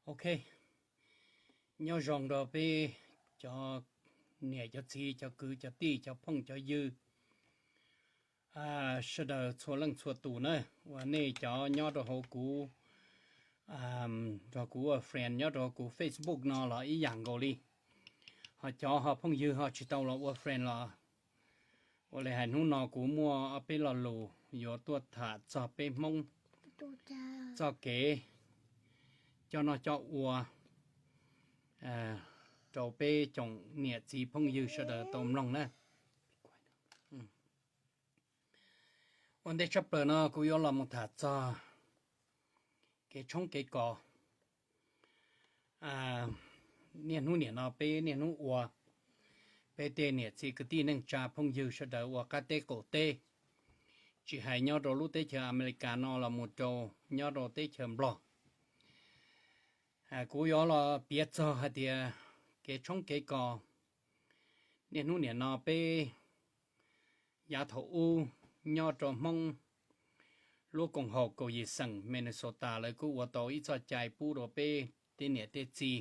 Ok, nyob zoo rau peb cov niam cov txiv, cov kwv cov tij, cov phooj cov ywg, sawv daws txhua leej txhua tus na, uas nej cov nyob rau hauv kuv, nrog kuv ua friend nyob rau hauv kuv Facebook no los ib yam nkaus li. Ho cov ho phooj ywg ho tsis tau los ua friend los, ua li hais hnub no kuv muaj ob peb lo lus yuav tuaj tham txog peb Hmoob txoj kev coj noj coj ua rau peb cov niam txiv phooj ywg sawv daws tau mloog na. Ua ntej tshaj plaws no kuv yuav los mus tham txog kev tshoob kev kos niaj hnub niam no peb niaj hnub ua, peb tej niam txiv kwv tij neej tsa phooj ywg sawv daws ua qab teb qaum teb, tsis hais nyob rau lub teb chaws Amelikas no los mus rau nyob rau teb chaws Nplog. Kuv yuav los piav txog hais tias kev tshoob kev kos niaj hnub niam no peb yav thaum ub nyob rau Hmoob lub koom haum kaum yim xeem Minnesota lawv kuj ua tau ib txoj cai pub rau peb tej niam tej txiv,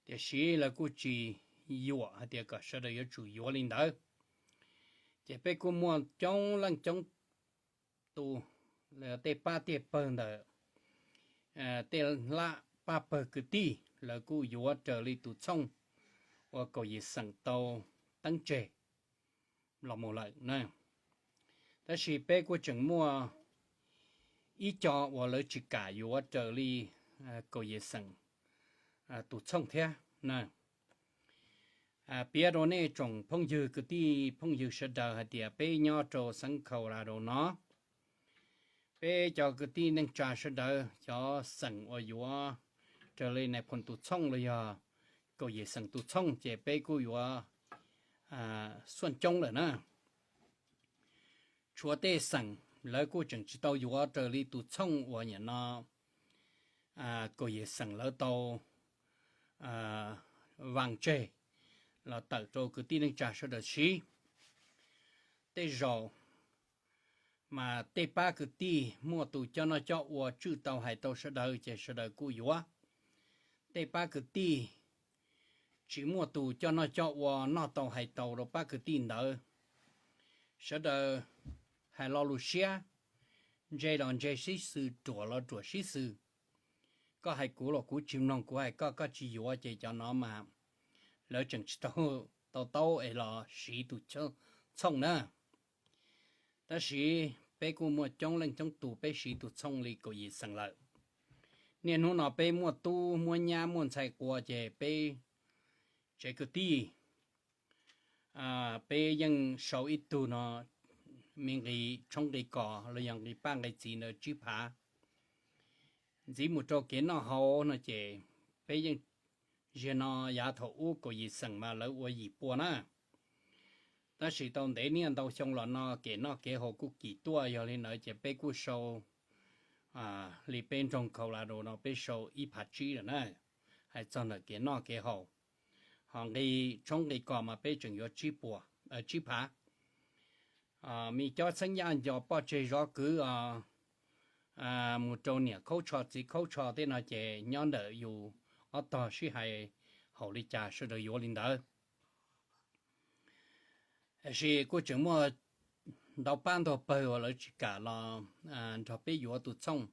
tiam sis lawv kuj tsis yuam hais tias kom sawv daws yuav tsum yuav li ntawd. Ces peb kuj muaj coob leej coob tus, tej pab tej pawg ntawm tej lab pab pawg kwv tij lawv kuj yuav raws li tus txhooj uas kaum yim xeem tau teeb tseg los mus lawm na. Tab sis peb kuj tseem muaj ib co uas lawv tsis kam yuav raws li kaum yim xeem tus txhooj thiab na. Piav rau nej tsoom phooj ywg kwv tij phooj ywg sawv daws hais tias peb nyob rau xeev Colorado no, peb cov kwv tij neej tsa sawv daws cov xeem uas yuav raws li nais phoo tus txhooj los yog kaum yim xeem tus txhooj ces peb kuj yuav xuaj coob lawm na. Tshuav tej xeem lawv kuj tseem tsis tau yuav raws li tus txhooj uas niam no kaum yim xeem lawv tau vaas tseg los tawm rau kwv tij neej tsa sawv daws siv. Tej zaum mas tej pab kwv tij muaj tus coj noj coj ua tswj tau hais tau sawv daws ces sawv daws kuj yuav. Tej pab kwv tij tsis muaj tus coj noj coj ua noj tau hais tau rau pab kwv tij ntawd, sawv daws hais lo lus siab, ntse los ntse sib xws, ruam los ruam sib xws. Koj hais kuv los kuv tsis mloog, kuv hais koj koj tsis yuav ces cov no mas lawv tseem tsis tau tau taub es los siv tus txhooj na. Tab sis peb kuj muaj coob leej coob tus peb siv tus txhooj li kaum yim xeem lawm. Niaj hnub no peb muaj tub muaj nyab muaj ntxhais qua ces peb tsev kwv tij peb yeej sau ib tug no me nqi tshoob nqi kos los yog nqi paj nqi txiv ntawd tsib phav. Ntxiv mus rau kev noj haus no ces peb yeej, ziag no yav thaum ub kaum yim xeem mas lawv ua yim pua na. Tab sis tau ntev niaj ntau xyoo los no kev noj kev haus kuj kim tuaj, yog li ntawd ces peb kuj sau li peb nroog Colorado no peb sau ib phav tsib lawm na. Hais txog ntawm kev noj kev haus, ho nqi tshoob nqi kos mas peb tseem yuav tsib phav. Me cob txheeb yaj nco poj tseg zov kwv os, mus rau niam khaub tsho txiv khaub tsho tej no ces nyob ntawm yus ob tog sib hais haum li cas sawv daws yuav li ntawd. Tiam sis kuj tseem muaj ntau pab ntau pawg uas lawv tsis kam los nrog peb yuav tus txhooj.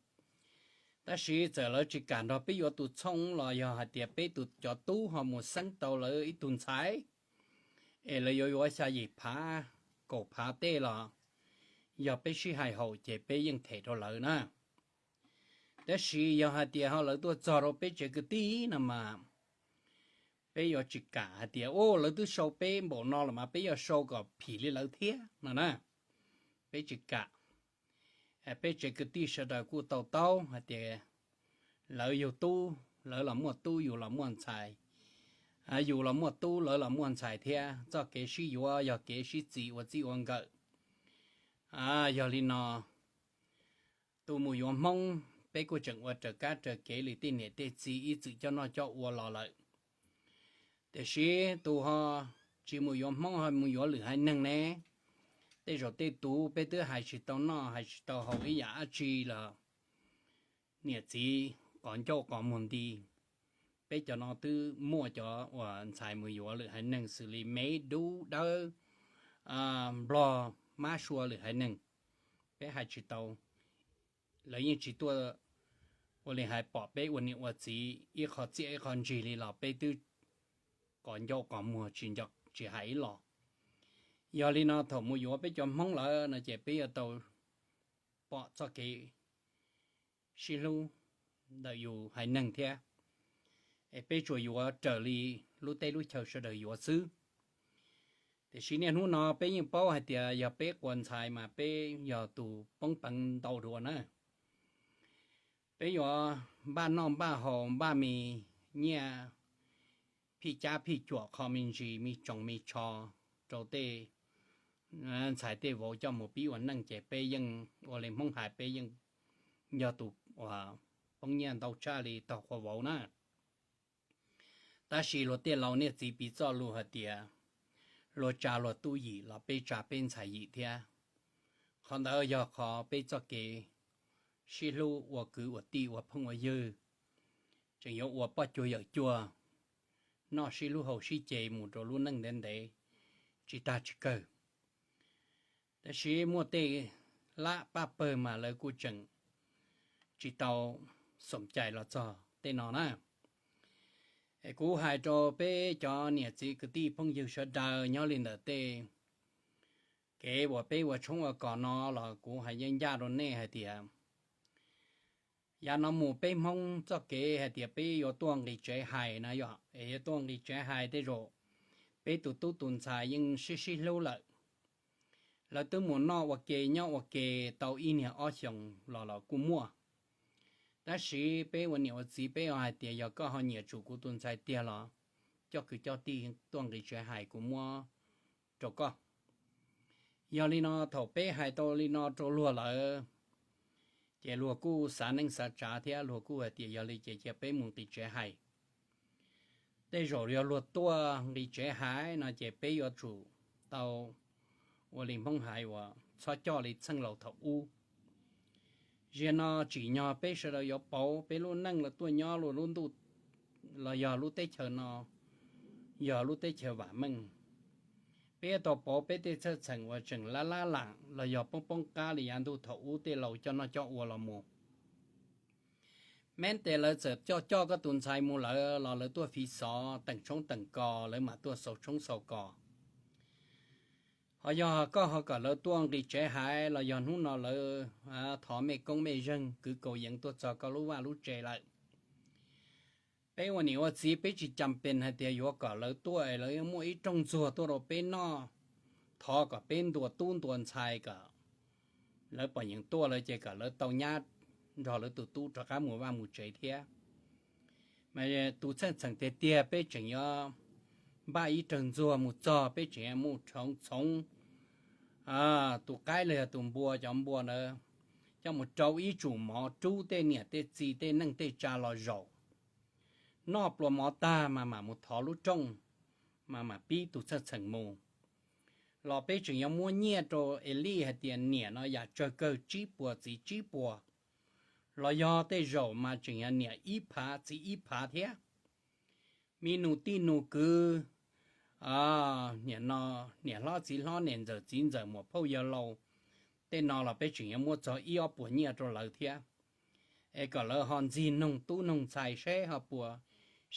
Tab sis txawm lawv tsis kam nrog peb yuav tus txhooj los yog hais tias peb tus cov tub ho mus xeeb tau lawv ib tug ntxhais es lawv yuav yuav xya yim phav, kaum phav tej los, yog peb sib hais haum ces peb yeej them rau lawv na. Tab sis yog hais tias ho lawv tuaj txog rau peb tsev kwv tij no mas peb yuav tsis kam hais tias, u, lawv twb sau peb npaum no los mas peb yuav sau kom phim li lawv thiab no na. Peb tsis kam. Peb tsev kwv tij sawv daws kuj tau taub hais tias lawv yug tub, lawv los muaj tub, yus los muaj ntxhais, yus los muaj tub, lawv los muaj ntxhais thiab. Txoj kev sib yuav yog kev sib txis ua txij ua nkawm. Yog li no, tus mus yuav Hmoob, peb kuj tseem ua raws kab raws kev li tej niam tej txiv ib txwm coj noj coj ua los lawm. Tiam sis tus ho tsis mus yuav Hmoob, ho mus yuav lwm haiv neeg ne, tej zaum tej tus peb twb hais tsis tau noj hais tsis tau haus ib yam dab tsi los niam txiv qos ncauj qos muag nti. Peb cov no twb muaj cov uas ntxhais mus yuav lwm haiv neeg xws li Mev, Dub, Dawb, Nplog, Mab, Sua lwm haiv neeg. Peb hais tsis tau, lawv yeej tsis tuaj ua li hais pom peb ua niam ua txiv ib qho txiaj ib qho ntsig li los peb twb qos ncauj qos muag tsis nco tsis hais ib los. Yog li no thaum mus yuav peb cov Hmoob lawm no ces peb yuav tau pom txoj kev sib hlub ntawm yus haiv neeg thiab. Es peb tsuas yuav raws li lub teb lub chaw sawv daws yuav xwb. Tiam sis niaj hnub no peb yeej paub hais tias yog peb quas ntxhais mas peb yog tus poob peev ntau dua na. Peb yuav npaj noj npaj haus npaj mis nyiaj phij cab phij cuam kho me ntsis me tsoos me tsho rau tej ntxhais tej vauv coj mus pib ua neej ces peb yeej ua li Hmoob hais peb yeej yog tus uas poob nyiaj ntau tshaj li tog qhua vauv na. Tab sis luag tej laus niaj txiv piv txoj lus hais tias luag tsa luag tub yim los peb tsa peb ntxhais yim thiab. Qhov ntawd yog qhov peb txoj kev sib hlub ua kwv ua tij ua phooj ua ywg tseem yuav ua poj cuag yawm cuag, noj sib hlub haus sib ce mus rau lub neej ntev ntev tsis tag tsis kawg. Tab sis muaj tej lab paj pawg mas lawv kuj tseem tsis tau xoom cai los txog tej no na. Es kuv hais rau peb cov niam txiv kwv tij phooj ywg sawv daws nyob li ntawm tej kev uas peb ua tshoob ua kos no los kuv hais yeej ncaj rau nej hais tias yav no mus peb Hmoob txoj kev hais tias peb yuav tuaj nqis tsev hais na yom, es yuav tuaj nqis tsev hais tej zaum peb tus tub tus ntxhais yeej sib sib hlub lawm. Lawv twb mus noj ua ke nyob ua ke tau ib niag ob xyoos los los kuj muaj. Tab sis peb ua niam ua txiv peb hais tias yog koj ho nyiam tsum kuv tus ntxhais tiag los coj kwv coj tij tuaj nqis tsev hais kuv muab rau koj. Yog li no thaum peb hais tau li no rau luag lawm, ces luag kuj xav neej xav tsav thiab luag kuj hais tias yog li ces cia peb mus nqis tsev hais. Tej zaum yog luag tuaj nqis tsev hais no ces peb yuav tsum tau ua li Hmoob hais uas txhob coj li txheej laus thaum ub. Ziag no tsim nyog peb sawv daws yuav pauv peb lub neej los tuaj nyob lub ntuj los yog lub teb chaws no yog lub teb chaws vam meej. Peb yuav tau pauv peb tej txheej txheem uas tseem lab lab lam los yog poob poob qab li yav ntuj thaum ub tej laus coj noj coj ua los mus. Mev tes lawv txawm coj coj koj tus ntxhais mus lawm los lawv tuaj fiv xov teem tshoob teem kos lawv mam tuaj xaus tshoob xaus kos. Ho yog koj ho kom lawv tuaj nqis tsev hais los yog hnub no lawv thov mej koob mej zeeg kwv kaus yeev tuaj txog koj lub vaj lub tsev lawm, peb ua niam ua txiv peb tsis cam pes hais tias yuav kom lawv tuaj es lawv yuav muaj ib rooj ntxuag tuaj rau peb noj, thov kom peb ntuas tub ntuas ntxhais kom lawv pom yeem tuaj lawm ces kom lawv tau nyab nrog lawv tus tub rov qab mus vaj mus tsev thiab. Mas tus txheej txheem tiag tiag peb tseem yuav npaj ib rawg ntxuag mus txog peb tseem yuav mus rhoov txhoov tus qaib los yog tus npua, cov npua ntawd coj mus rau ib tsum mov rub tej niam tej txiv tej neej tej tsa los zaum, noj pluas mov tag mas mam mus thov lub rooj, mas mam pib tus txheej txheem mus. Los peb tseem yuav muab nyiaj rau Elij hais tias niam no yam tsawg kawg tsib puas txiv tsib puas, los yog tej zaum mas tseem yog niam ib phav txiv ib phav thiab. Me nus tij nus kwv, niam no, niam hlob txiv hlob niam ntxawm txiv ntxawm muam phauj yawg laus, tej no los peb tseem yuav muab txog ib ob puas nyiaj rau lawv thiab, es kom lawv ho ntxig noog tub noog ntxhais seb ho puas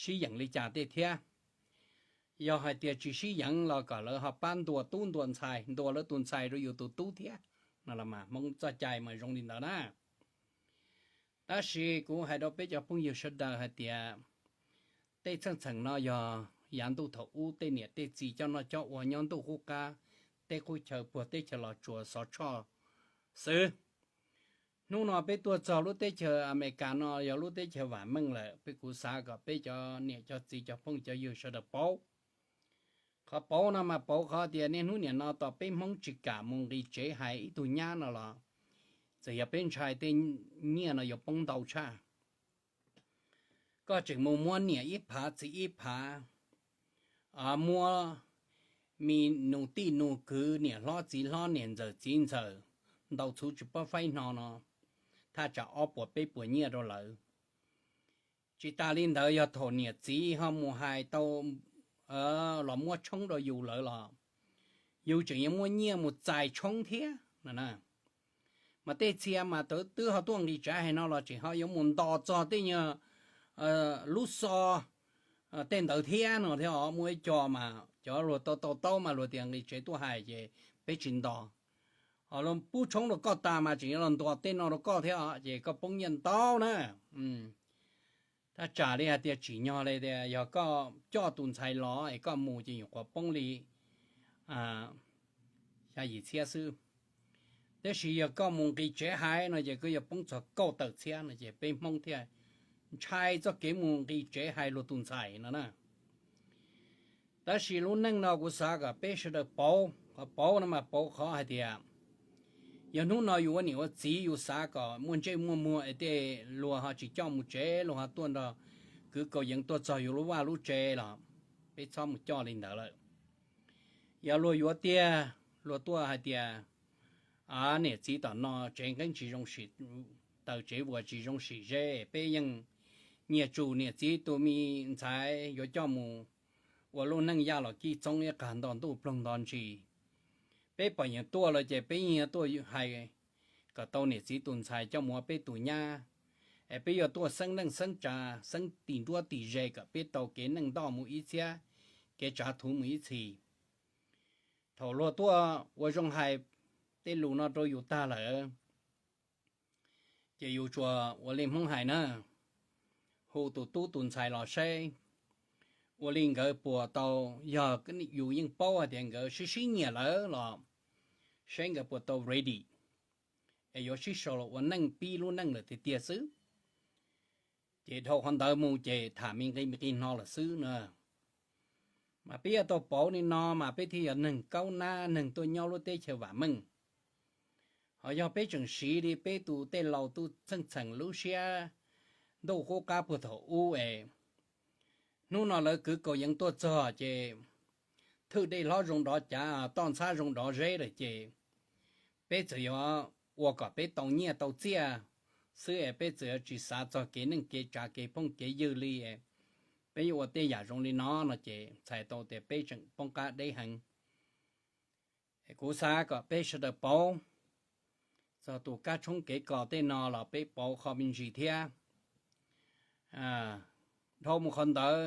sib yeem li cas tej thiab. Yog hais tias tsis sib yeem los kom lawv ho pab ntuas tub ntuas ntxhais, ntuas lawv tus ntxhais rau yus tus tub thiab no los mas Hmoob txoj cai mas zoo li ntawd na. Tab sis kuv hais rau peb cov phooj ywg sawv daws hais tias tej txheej txheem no yog yav ntuj thaum ub tej niam tej txiv coj noj coj ua nyob ntuj qub qab teb qub chaw puag teb chaws Los Tsuas Xov Tshoj xwb. Hnub no peb tuaj txog lub teb chaws Amelikas no yog lub teb chaws vam meej lawm, peb kuv xav kom peb cov niam cov txiv cov phooj cov ywg sawv daws paub. Qhov pauv no mas pauv qhov tias niaj hnub niam no tos peb Hmoob tsis kam mus nqis tsev hais ib tug nyab no los txawm yog peb ntshai tej nyiaj no yuav poob ntau tshaj. Koj tseem mus muab niam ib phav txiv ib phav, muab me nus tij nus kwv niam hlob txiv hlob niam ntxawm txiv ntxawm ntau txhuv tsis paub faib hno no thaj tsam ob puas peb puas nyiaj rau lawv. Tsis tas li ntawd, yog thaum niam txiv ho mus hais tau los muab tshoob rau yus lawm los yus tseem yuav muaj nyiaj mus txais tshoob thiab no na. Mas tej txhia mas twb ho tuaj nqis tsev hais no los tseem ho yuav mus ntos txog tej nyuag lub xo tej ntawd thiab no thiab os. Muaj ib co mas cov luag tau tau taub mas luag tias nqis tsev tuaj hais ces peb tsis ntos. Ho luag pub tshoob rau koj tas mas tseem yuav los ntuas tej no rau koj thiab os, ces koj poob nyiaj ntau na. Thaj tsam li hais tias tsim nyog li tias yog koj coj tus ntxhais los es koj mus ces nyuam qhuav poob li xya yim txhiab xwb. Tab sis yog koj mus nqis tsev hais no ces koj yuav poob txog kaum tawm txhiab no ces peb Hmoob thiaj ntshai txoj kev mus nqis tsev hais luag tus ntxhais no na. Tab sis lub neej no kuv xav kom peb sawv daws pauv, qhov pauv no mas pauv qhov hais tias yog hnub no yus ua niam ua txiv yus xav kom muaj ntsej muaj muag es tej luag ho tsis coj mus tsev, luag ho tuaj nrog kwv kaus yeev tuaj txog yus lub vaj lub tsev los peb txhob mus coj li ntawd lawm. Yog luag yuav tiag, luag tuaj hais tias niam txiv tom no tsev nqeeb tsis zoo sim taws, tsev vuas tsis zoo sim zeb, peb yeej nyiam tsum niam txiv tus me ntxhais yuav coj mus ua lub neej yaj los kij txoob ib qag nto ntuj ploog nto ntsis. Peb pom nyias tuaj lawm ces peb yeej yuav tuaj hais kom tau niam txiv tus ntxhais coj mus ua peb tus nyab, es peb yuav tuaj xeeb neej xeeb tsav xeeb tim nruab tim ze kom peb tau kev neej ntoj mus ib txhiab, kev tsav thuv mus ib txhis. Thaum luag tuaj ua zoo hais tej lus no rau yus tag lawm, ces yus tsuas ua li Hmoob hais na, hu tus tub tus ntxhais los saib, ua li nkawd puas tau, yog yus yeej paub hais tias nkawd sib sib nyiam lawm los saib nkawd puas tau ready, es yuav sib sau los ua neej pib lub neej lawm tiag tiag xwb. Ces dhau qhov ntawd mus ces tham me nqi me nqi no lawm xwb na. Mas peb yuav tau pauv li no mas peb thiaj yog neeg kaub nab, neeg tuaj nyob lub teb chaws vam meej. Ho yog peb tseem siv li peb tus tej laus tus txheej txheem lub siab ntuj qub qab puag thaum ub es hnub no lawv kwv kaus yeev tuaj txog ces thwj dej hlob zoo dov cav, toj ntxhab zoo dov zeb lawm ces peb txawm yuav ua kom peb tau nyiaj tau txiaj xwb es peb txawm yuav tsis xav txog kev neej kev tsav kev phooj kev ywg li. Peb yuav ua tej yam zoo li no no ces txhais tau tias peb tseem poob qab deb heev. Kuv xav kom peb sawv daws pauv txog tus kab tshoob kev kos tej no los peb pauv qhov me ntsis thiab. Dhau mus qhov ntawd,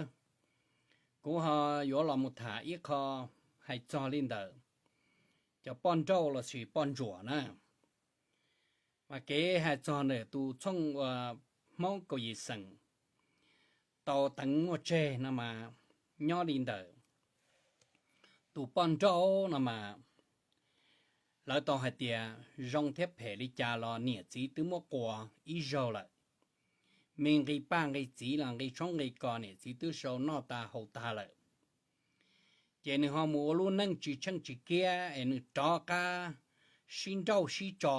kuv ho yuav los mus tham ib qho hais txog li ntawm cov poj nrauj lossis poj ntsuam na. Mas kev hais txog ntawm tus txhooj uas Hmoob kaum yim xeem tau teev muaj tseg no mas nyob li ntawm tus poj nrauj no mas lawv tau hais tias zoo thiab phem li cas los niam txiv twb muab quas ib zaug lawm. Me nqi paj nqi txiv los nqi tshoob nqi kos niam txiv twb sau noj tas haus tag lawm. Ces nws ho mus ua lub neej tsis tsheej tsis kiab es nws rov qab sib nrauj sib tso,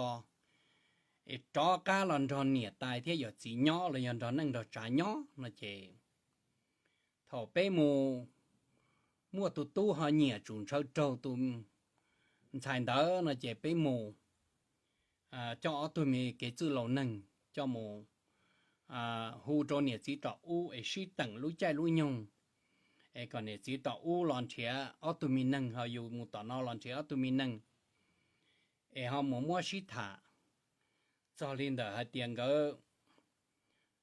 es rov qab los nrog niam tais thiab yawm txiv nyob los yog nrog neej nrog tsav nyob no ces thaum peb mus muaj tus tub ho nyiam tsum ntshaw raug tus ntxhais ntawd no ces peb mus coj ob tug me kev txwj laus neeg coj mus hu rau niam txiv tom ub es sib teem lub caij lub nyoog, es kom niam txiv tom ub los nrhiav ob tug me neeg, ho yus mus tom no los nrhiav ob tug me neeg, es ho mus muab sib tham txog li ntawm hais tias nkawd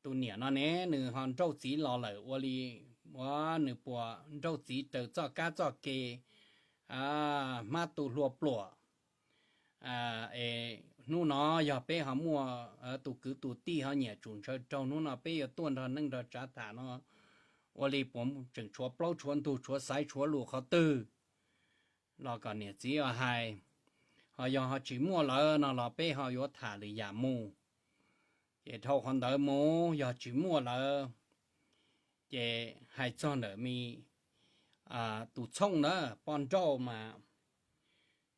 tus niam no ne nws ho nrauj txiv los lawm ua li, ua nws puas nrauj txiv raws txoj kab txoj ke, hmab tu hlua pluam. Es hnub no yog peb ho muaj tus kwv tus tij ho nyiam tsum ntshaw raug, hnub no peb yuav tuaj nrog neej nrog tsav tham no, ua li puas tseem tshuav plaub tshuav ntug, tshuav xaiv tshuav lus qhov twg los kom niam txiv hais. Ho yog ho tsis muaj lawm no los peb ho yuav tham lwm yam mus. Ces dhau qhov ntawd mus, yog tsis muaj lawm ces hais txog ntawm me tus txhooj na, poj nrauj mas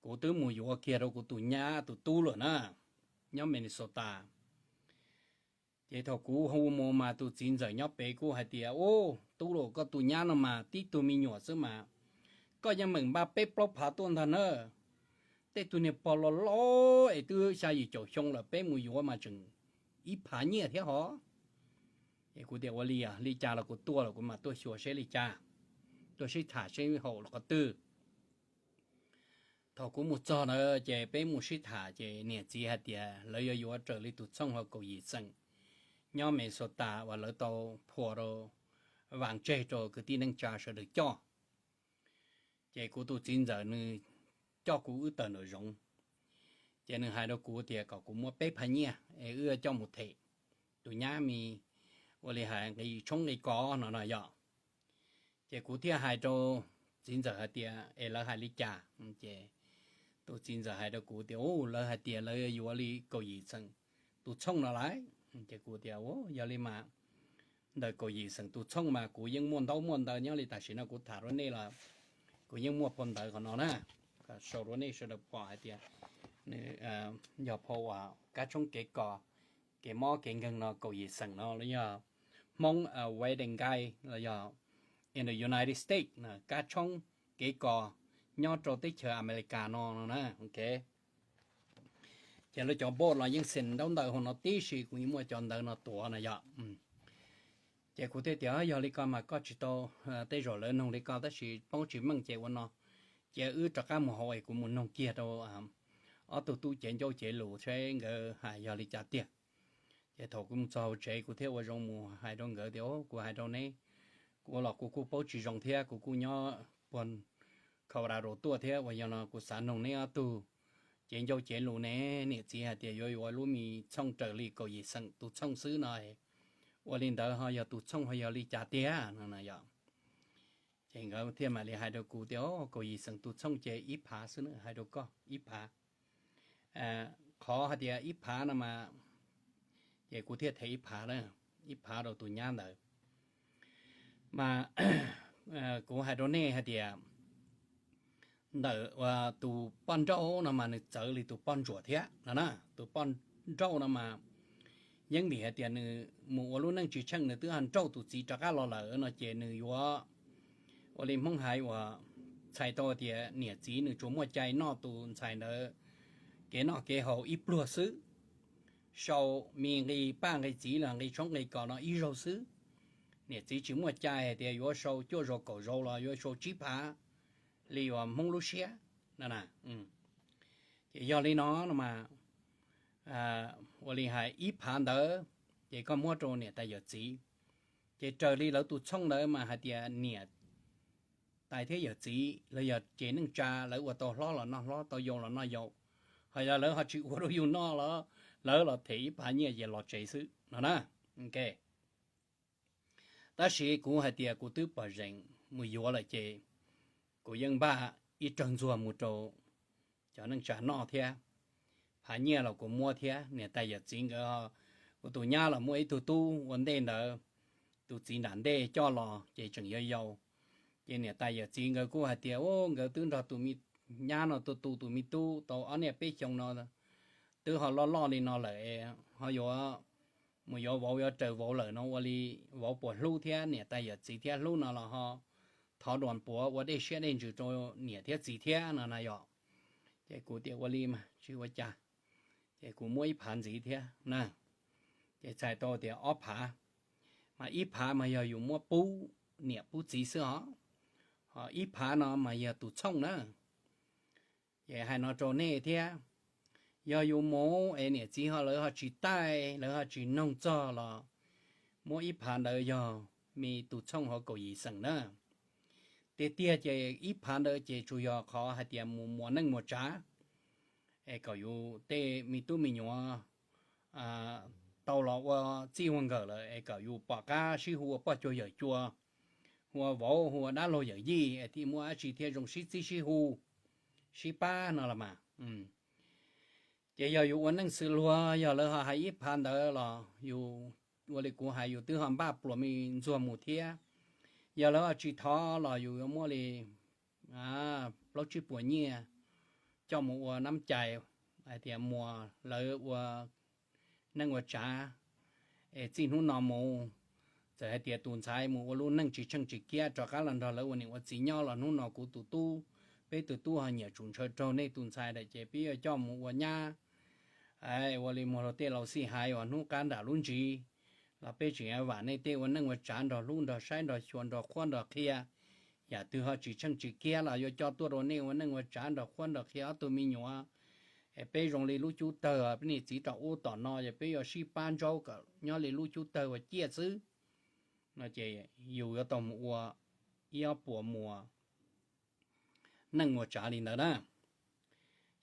kuv twb mus yuav kiag rau kuv tus nyab tus tub lawm na, nyob Minnesota. Ces thaum kuv hu mus mas tus txiv ntxawm nyob pem kuj hais tias, Ub, tub los, koj tus nyab no mas tib tug me nyuam xwb mas koj yeej meem npaj peb plaub phav tuaj ntag na. Tej tug niag pog los los es twb xya yim caum xyoo lawm peb mus yuav mas tseem ib phav nyiaj thiab hos. Es kuv tias ua li, li cas los kuv tuaj los kuv mam tuaj xyuas seb li cas, tuaj sib tham seb haum qhov twg. Thaum kuv mus txog ntawd ces peb mus sib tham ces niam txiv hais tias lawv yuav yuav raws li tus txhooj hauv kaum yim xeem nyob Minnesota uas lawv tau phua rau, vam tseg rau kwv tij neej tsa sawv daws coj. Ces kuv tus txiv ntxawm nws coj kuv wb tawm nraum zoov, ces nws hais rau kuv tias kom kuv muab peb phav nyiaj es wb coj mus them tus nyab me, ua li hais nqi tshoob nqi kos no no yom. Ces kuv thiaj hais rau txiv ntxawm hais tias es lawv hais li cas? Ces tus txiv ntxawm hais rau kuv tias u, lawv hais tias lawv yuav li kaum yim xeem tus txhooj no lawm. Ces kuv tias u, yog li mas ntawm kaum yim xeem tus txhooj mas kuv yeej muaj ntaub muaj ntawv nyob li tam sim no kuv tham rau nej los kuv yeej muaj phau ntawv qhov no na, sau rau nej sawv daws pom hais tias nws yog phau uas kab tshoob kev kos, kev mob kev nkeeg no kaum yim xeem no los yog Hmoob wedding guide los yog in the United States, kab tshoob kev kos nyob rau teb chaws Amelikas no no na. Ces lawv cov board los yeej xeem ntaub ntawv hauv no tib si, kuv yeej muaj cov ntawv no tuav no yom. Ces kuv thiaj tias yog li ko mas koj tsis tau, tej zaum lawv noog li ko tab sis paub tsis meej ces ua no, cia wb rov qab mus hauv es kuv mus noog kiag rau ob tug tub cev ncauj cev lus seb nkawd hais yog li cas tiag. Ces thaum kuv mus txog hauv tsev kuv thiaj ua zoo mus hais rau nkawd tias kuv hais rau neb, kuv ua los kuv kuj paub tsis zoo thiab kuv kuj nyob puag Colorado tuaj thiab uas yog no kuv xav noog neb ob tug cev ncauj cev lus ne, niam txiv hais tias yuav yuav lub me txhooj raws li kaum yim xeem tus txhooj xwb no, ua li ntawd ho yog tus txhooj ho yog li cas tiag no yom. Ces nkawd thiaj mam li hais rau kuv tias kaum yim xeem tus txhooj ces ib phav xwb na, hais rau koj ib phav. Qhov hais tias ib phav no mas, ces kuv thiaj them ib phav na, ib phav rau tus nyab ntawd. Mas kuv hais rau nej hais tias ntawm tus poj nrauj no mas nws txawv li tus poj ntsuam thiab no na. Tus poj nrauj no mas yeej vim hais tias nws mus ua lub neej tsis tsheej nws twb ho nrauj tus txiv rov qab los lawm no ces nws yuav, ua li Hmoob hais uas txhais tau tias niam txiv nws tsuas muaj cai noj tus ntxhais ntawd kev noj kev haus ib pluag xwb, sau me nqi paj nqi txiv los nqi tshoob nqi kos no ib zaug xwb. Niam txiv tsis muaj cai hais tias yuav sau cuaj zaus kaum zaus los yuav sau tsib phav li uas Hmoob lub siab no. Ces yog li no no mas, ua li hais ib phav ntawd ces koj muab rau niam tais yawm txiv, ces raws li lawv tus txhooj ntawd mas hais tias niam tais thiab yawm txiv los yog ces neej tsa lawv ua tau hlob los noj hlob, tau yau los noj yau, ho yog lawv ho tsis ua rau yus noj los lawv los them ib phav nyiaj ces los tsev xwb no na. Tab sis kuv hais tias kuv twb pom zeem mus yuav lawm ces kuv yeej npaj ib rawg ntxuag mus rau cov neej tsa noj thiab, phav nyiaj los kuv muab thiab. Niam tais yawm txiv nkawd, kuv tus nyab los muaj ib tug tub ua ntej ntawd, tus txiv nram ntej coj los ces tseem yau yau. Ces niam tais yawm txiv nkawd kuj hais tias u, nkawd twb nrog tus me nyab no tu tu tus me tub tau ob niaj peb xyoo no, twb ho loj loj li no lawm, ho yuav mus yuav vauv yuav raws vauv lawm no ua li vauv puas hlub thiab niam tais yawm txiv thiab hlub no los ho thov doos puav ua dej siab dej ntsws rau niam thiab txiv thiab no na yom. Ces kuv tias ua li mas tsis ua cas, ces kuv muab ib phav ntxiv thiab na. Ces txhais tau tias ob phav, mas ib phav mas yog yus muab pub niam pub txiv xwb os, ho ib phav no mas yog tus txhooj na. Ces hais no rau nej thiab, yog yus mus es niam txiv ho lawv ho tsis taij, lawv ho tsis noog txog los muab ib phav ntawd yog me tus txhooj hauv kaum yim xeem na. Tiag tiag ces ib phav ntawd ces tsuas yog qhov hais tias mus muas neej muas tsav, es kom yus tej me tub me nyuam tau los ua txij ua nkawm lawm es kom yus pom qab sib hu ua poj cuag yawm cuag, hu ua vauv hu ua dab laug yawm yij es thiaj muaj dab tsi thiaj zoo sib txib sib hu, sib pab no los mas. Ces yog yus ua neej xws luag, yog lawv ho hais ib phav ntawd los yus ua li kuv hais yus twb ho npaj pluas me ntxuag mus thiab. Yog lawv ho tsis thov los yus yuav muab li plaub tsib puas nyiaj coj mus ua nab cai, hais tias muas lawv ua neej ua tsav, es txij hnub no mus, txawm hais tias tus ntxhais mus ua lub neej tsis tsheej tsis kiab rov qab los nrog lawv ua niam ua txiv nyob los hnub no kuv tus tub, peb tus tub ho nyiam tsum ntshaw raug nej tus ntxhais lawm ces peb yuav coj mus ua nyab, ua li muag luag tej laus xij hais uas hnub qab nram lub ntsis, los peb tseem yuav vam nej tej ua neej ua tsav nrog hlub nrog saib nrog xyuas nrog qhuab nrog qhia. Yam twg ho tsis tsheej tsis kiag los yuav coj tuaj rau nej ua neej ua tsav nrog qhuab nrog qhia ob tug me nyuam. Es peb zoo li lub cub tawg, peb niam txiv rau ub tom no ces peb yuav sib pab ntsaub kom nyob li lub cub tawg ua ciaj xwb. No ces yus yuav tau mus ua ib ob puas muas neej ua tsav li ntawd na.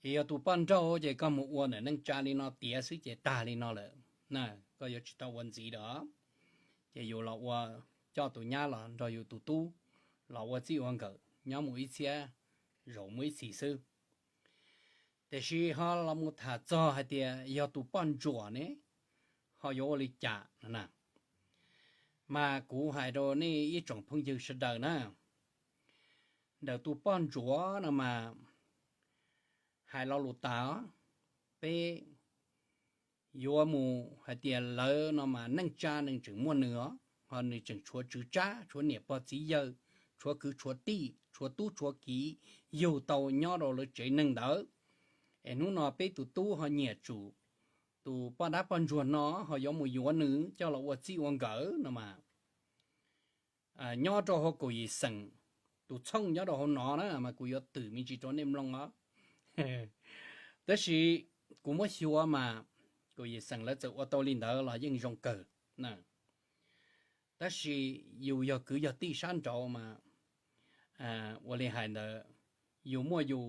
Ces yog tus poj nrauj ces koj mus ua ntawm neej tsa li no tiav xwb ces tag li no lawm, koj yuav tsis tau ua ntxiv lawm. Ces yus los ua, coj tus nyab los nrog yus tus tub los ua txij ua nkawm nyob mus ib txhiab zaum mus ib txhis xwb. Tiam sis ho los mus tham txog hais tias yog tus poj ntsuam ne ho yuav ua li cas no na, mas kuv hais rau nej ib tsoom phooj ywg sawv daws na, ntawm tus poj ntsuam no mas hais lo lus tas, peb yuav mus hais tias lawv no mas neej tsa nws tseem muaj nws os, ho nws tseem tshuav tswv tsab, tshuav niam pog txiv yawg, tshuav kwv tshuav tij, tshuav tub tshuav kiv yug tau nyob rau lawv tsev neeg ntawd. Es hnub no peb tus tub ho nyiam tsum tus poj dab poj ntsuag no ho yuav mus yuav nws coj los ua txij ua nkawm no mas, nyob rau hauv kaum yim xeem, tus txhooj nyob rau hauv no na mas kuv yuav twm me ntsis rau nej mloog os. Tab sis kuv muab xyuas mas kaum yim xeem lawv txawm ua tau li ntawd los yeej zoo kawg. Tab sis yus yog kwv yog tij sab nraud mas, ua li hais ntawd, yus muaj yus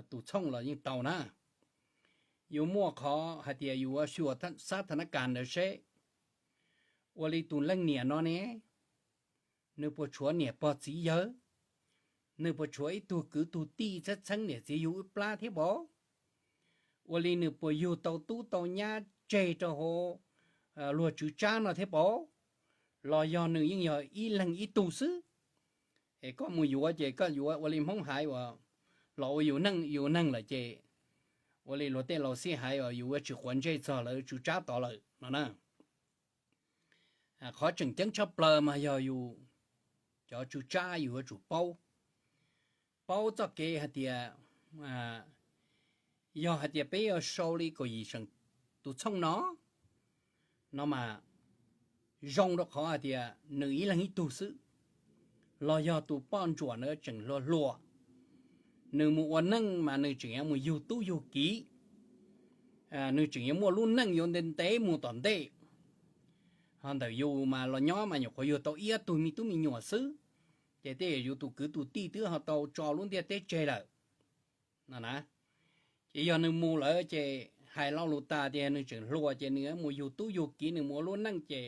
tus txhooj los yeej tau na. Yus muaj qhov hais tias yus ua xyuas xab tha na kas ntawd seb, ua li tus leej niam no ne, nws puas tshuav niam pog txiv yawg? Nws puas tshuav ib tug kwv tug tij txheeb txheeb niam txiv yug ib plab thiab pauv? Ua li nws puas yug tau tub tau nyab tseg rau hauv luag tswv tsab no thiab pauv? Los yog nws yeej yog ib leeg ib tug xwb? Es koj mus yuav ces koj yuav ua li Hmoob hais uas los ua yus neej yus neeg lawm ces ua li luag tej laus xij hais uas yus ua tsis quav ntsej txog lawv tswv tsab tod lawm no na. Qhov tseem ceeb tshaj plaws mas yog yus cov tswv tsab yus yuav tsum paub, paub txoj kev hais tias, yog hais tias peb yuav sau li kaum yim xeem tus txhooj no, no mas zoo rau qhov hais tias nws ib leeg ib tug xwb, los yog tus poj ntsuam ntawd tseem hluas hluas, nws mus ua neej mas nws tseem yuav mus yug tub yug kiv, nws tseem yuav muaj lub neej yuav ntev ntev mus tom ntej. Ho ntawm yus mas los nyob mas nyuam qhuav yug tau ib ob tug me tub me nyuam xwb, ces tej yus tus kwv tus tij twb ho tau tso lub ntiaj teb tseg lawm no na. Ces yog nws mus lawm ces hais lo lus tas tias nws tseem hluas ces nws mus yug tub yug kiv nws mus ua lub neej ces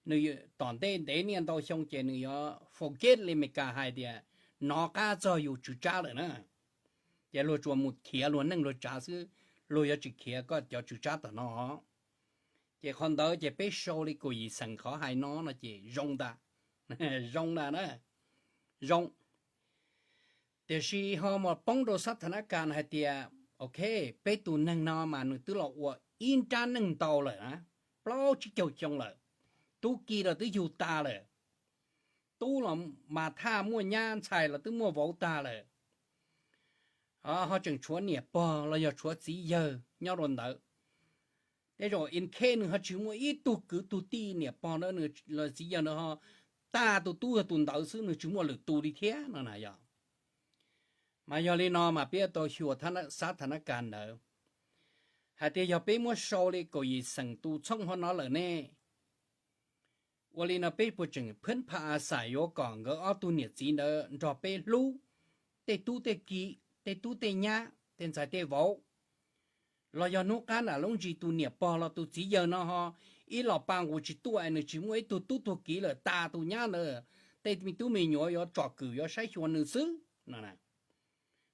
nws tom ntej ntev niaj ntau xyoo ces nws yuav forget li Meskas hais tias nov qab txog yus tswv tsab lawm na. Ces luag tsuas mus khiav luag neej luag tsav xwb, luag yuav tsis khiav koj cov tswv tsab tom no. Ces qhov ntawd ces peb sau li kaum yim xeem qhov hais no no ces zoo ntag, zoo ntag na, zoo. Tiam sis ho mus poob rau xab tha na kas hais tias, ok, peb tus neeg no mas nws twb los ua ib nrab neej ntau lawm na, plaub tsib caug xyoo lawm, tub ki los twb yug tas lawm, tub los mas thaj muaj nyab ntxhais los twb muaj vauv tag lawm, ho tseem tshuav niam pog los yog tshuav txiv yawg nyob rau ntawd. Tej zaum in case nws ho tsis muaj ib tug kwv tug tij niam pog ntawd los txiv yawg ntawd ho tag tus tub yog tus ntawd xwb, nws tsis muaj lwm tus li thiab no na yog. Mas yog li no mas peb yuav tau xyuas xab tha na kas ntawd hais tias yog peb muab sau li kaum yim xeem tus txhooj hov no lawm ne, ua li no peb puas tseem phab pha a xais yuav kom nkawd ob tug niam txiv ntawd nrog peb hlub tej tub tej ki, tej tub tej nyab, tej ntxhais tej vauv? Los yog hnub qab nram lub ntsis tus niam pog los tus txiv yawg no ho ib los pa nqus tsis tuaj es nws tsis muaj ib tug tub tug kiv lawm, tas tus nyab ntawd, tej me tub me nyuam yuav tsom kwm yuav saib xyuas nws xwb no.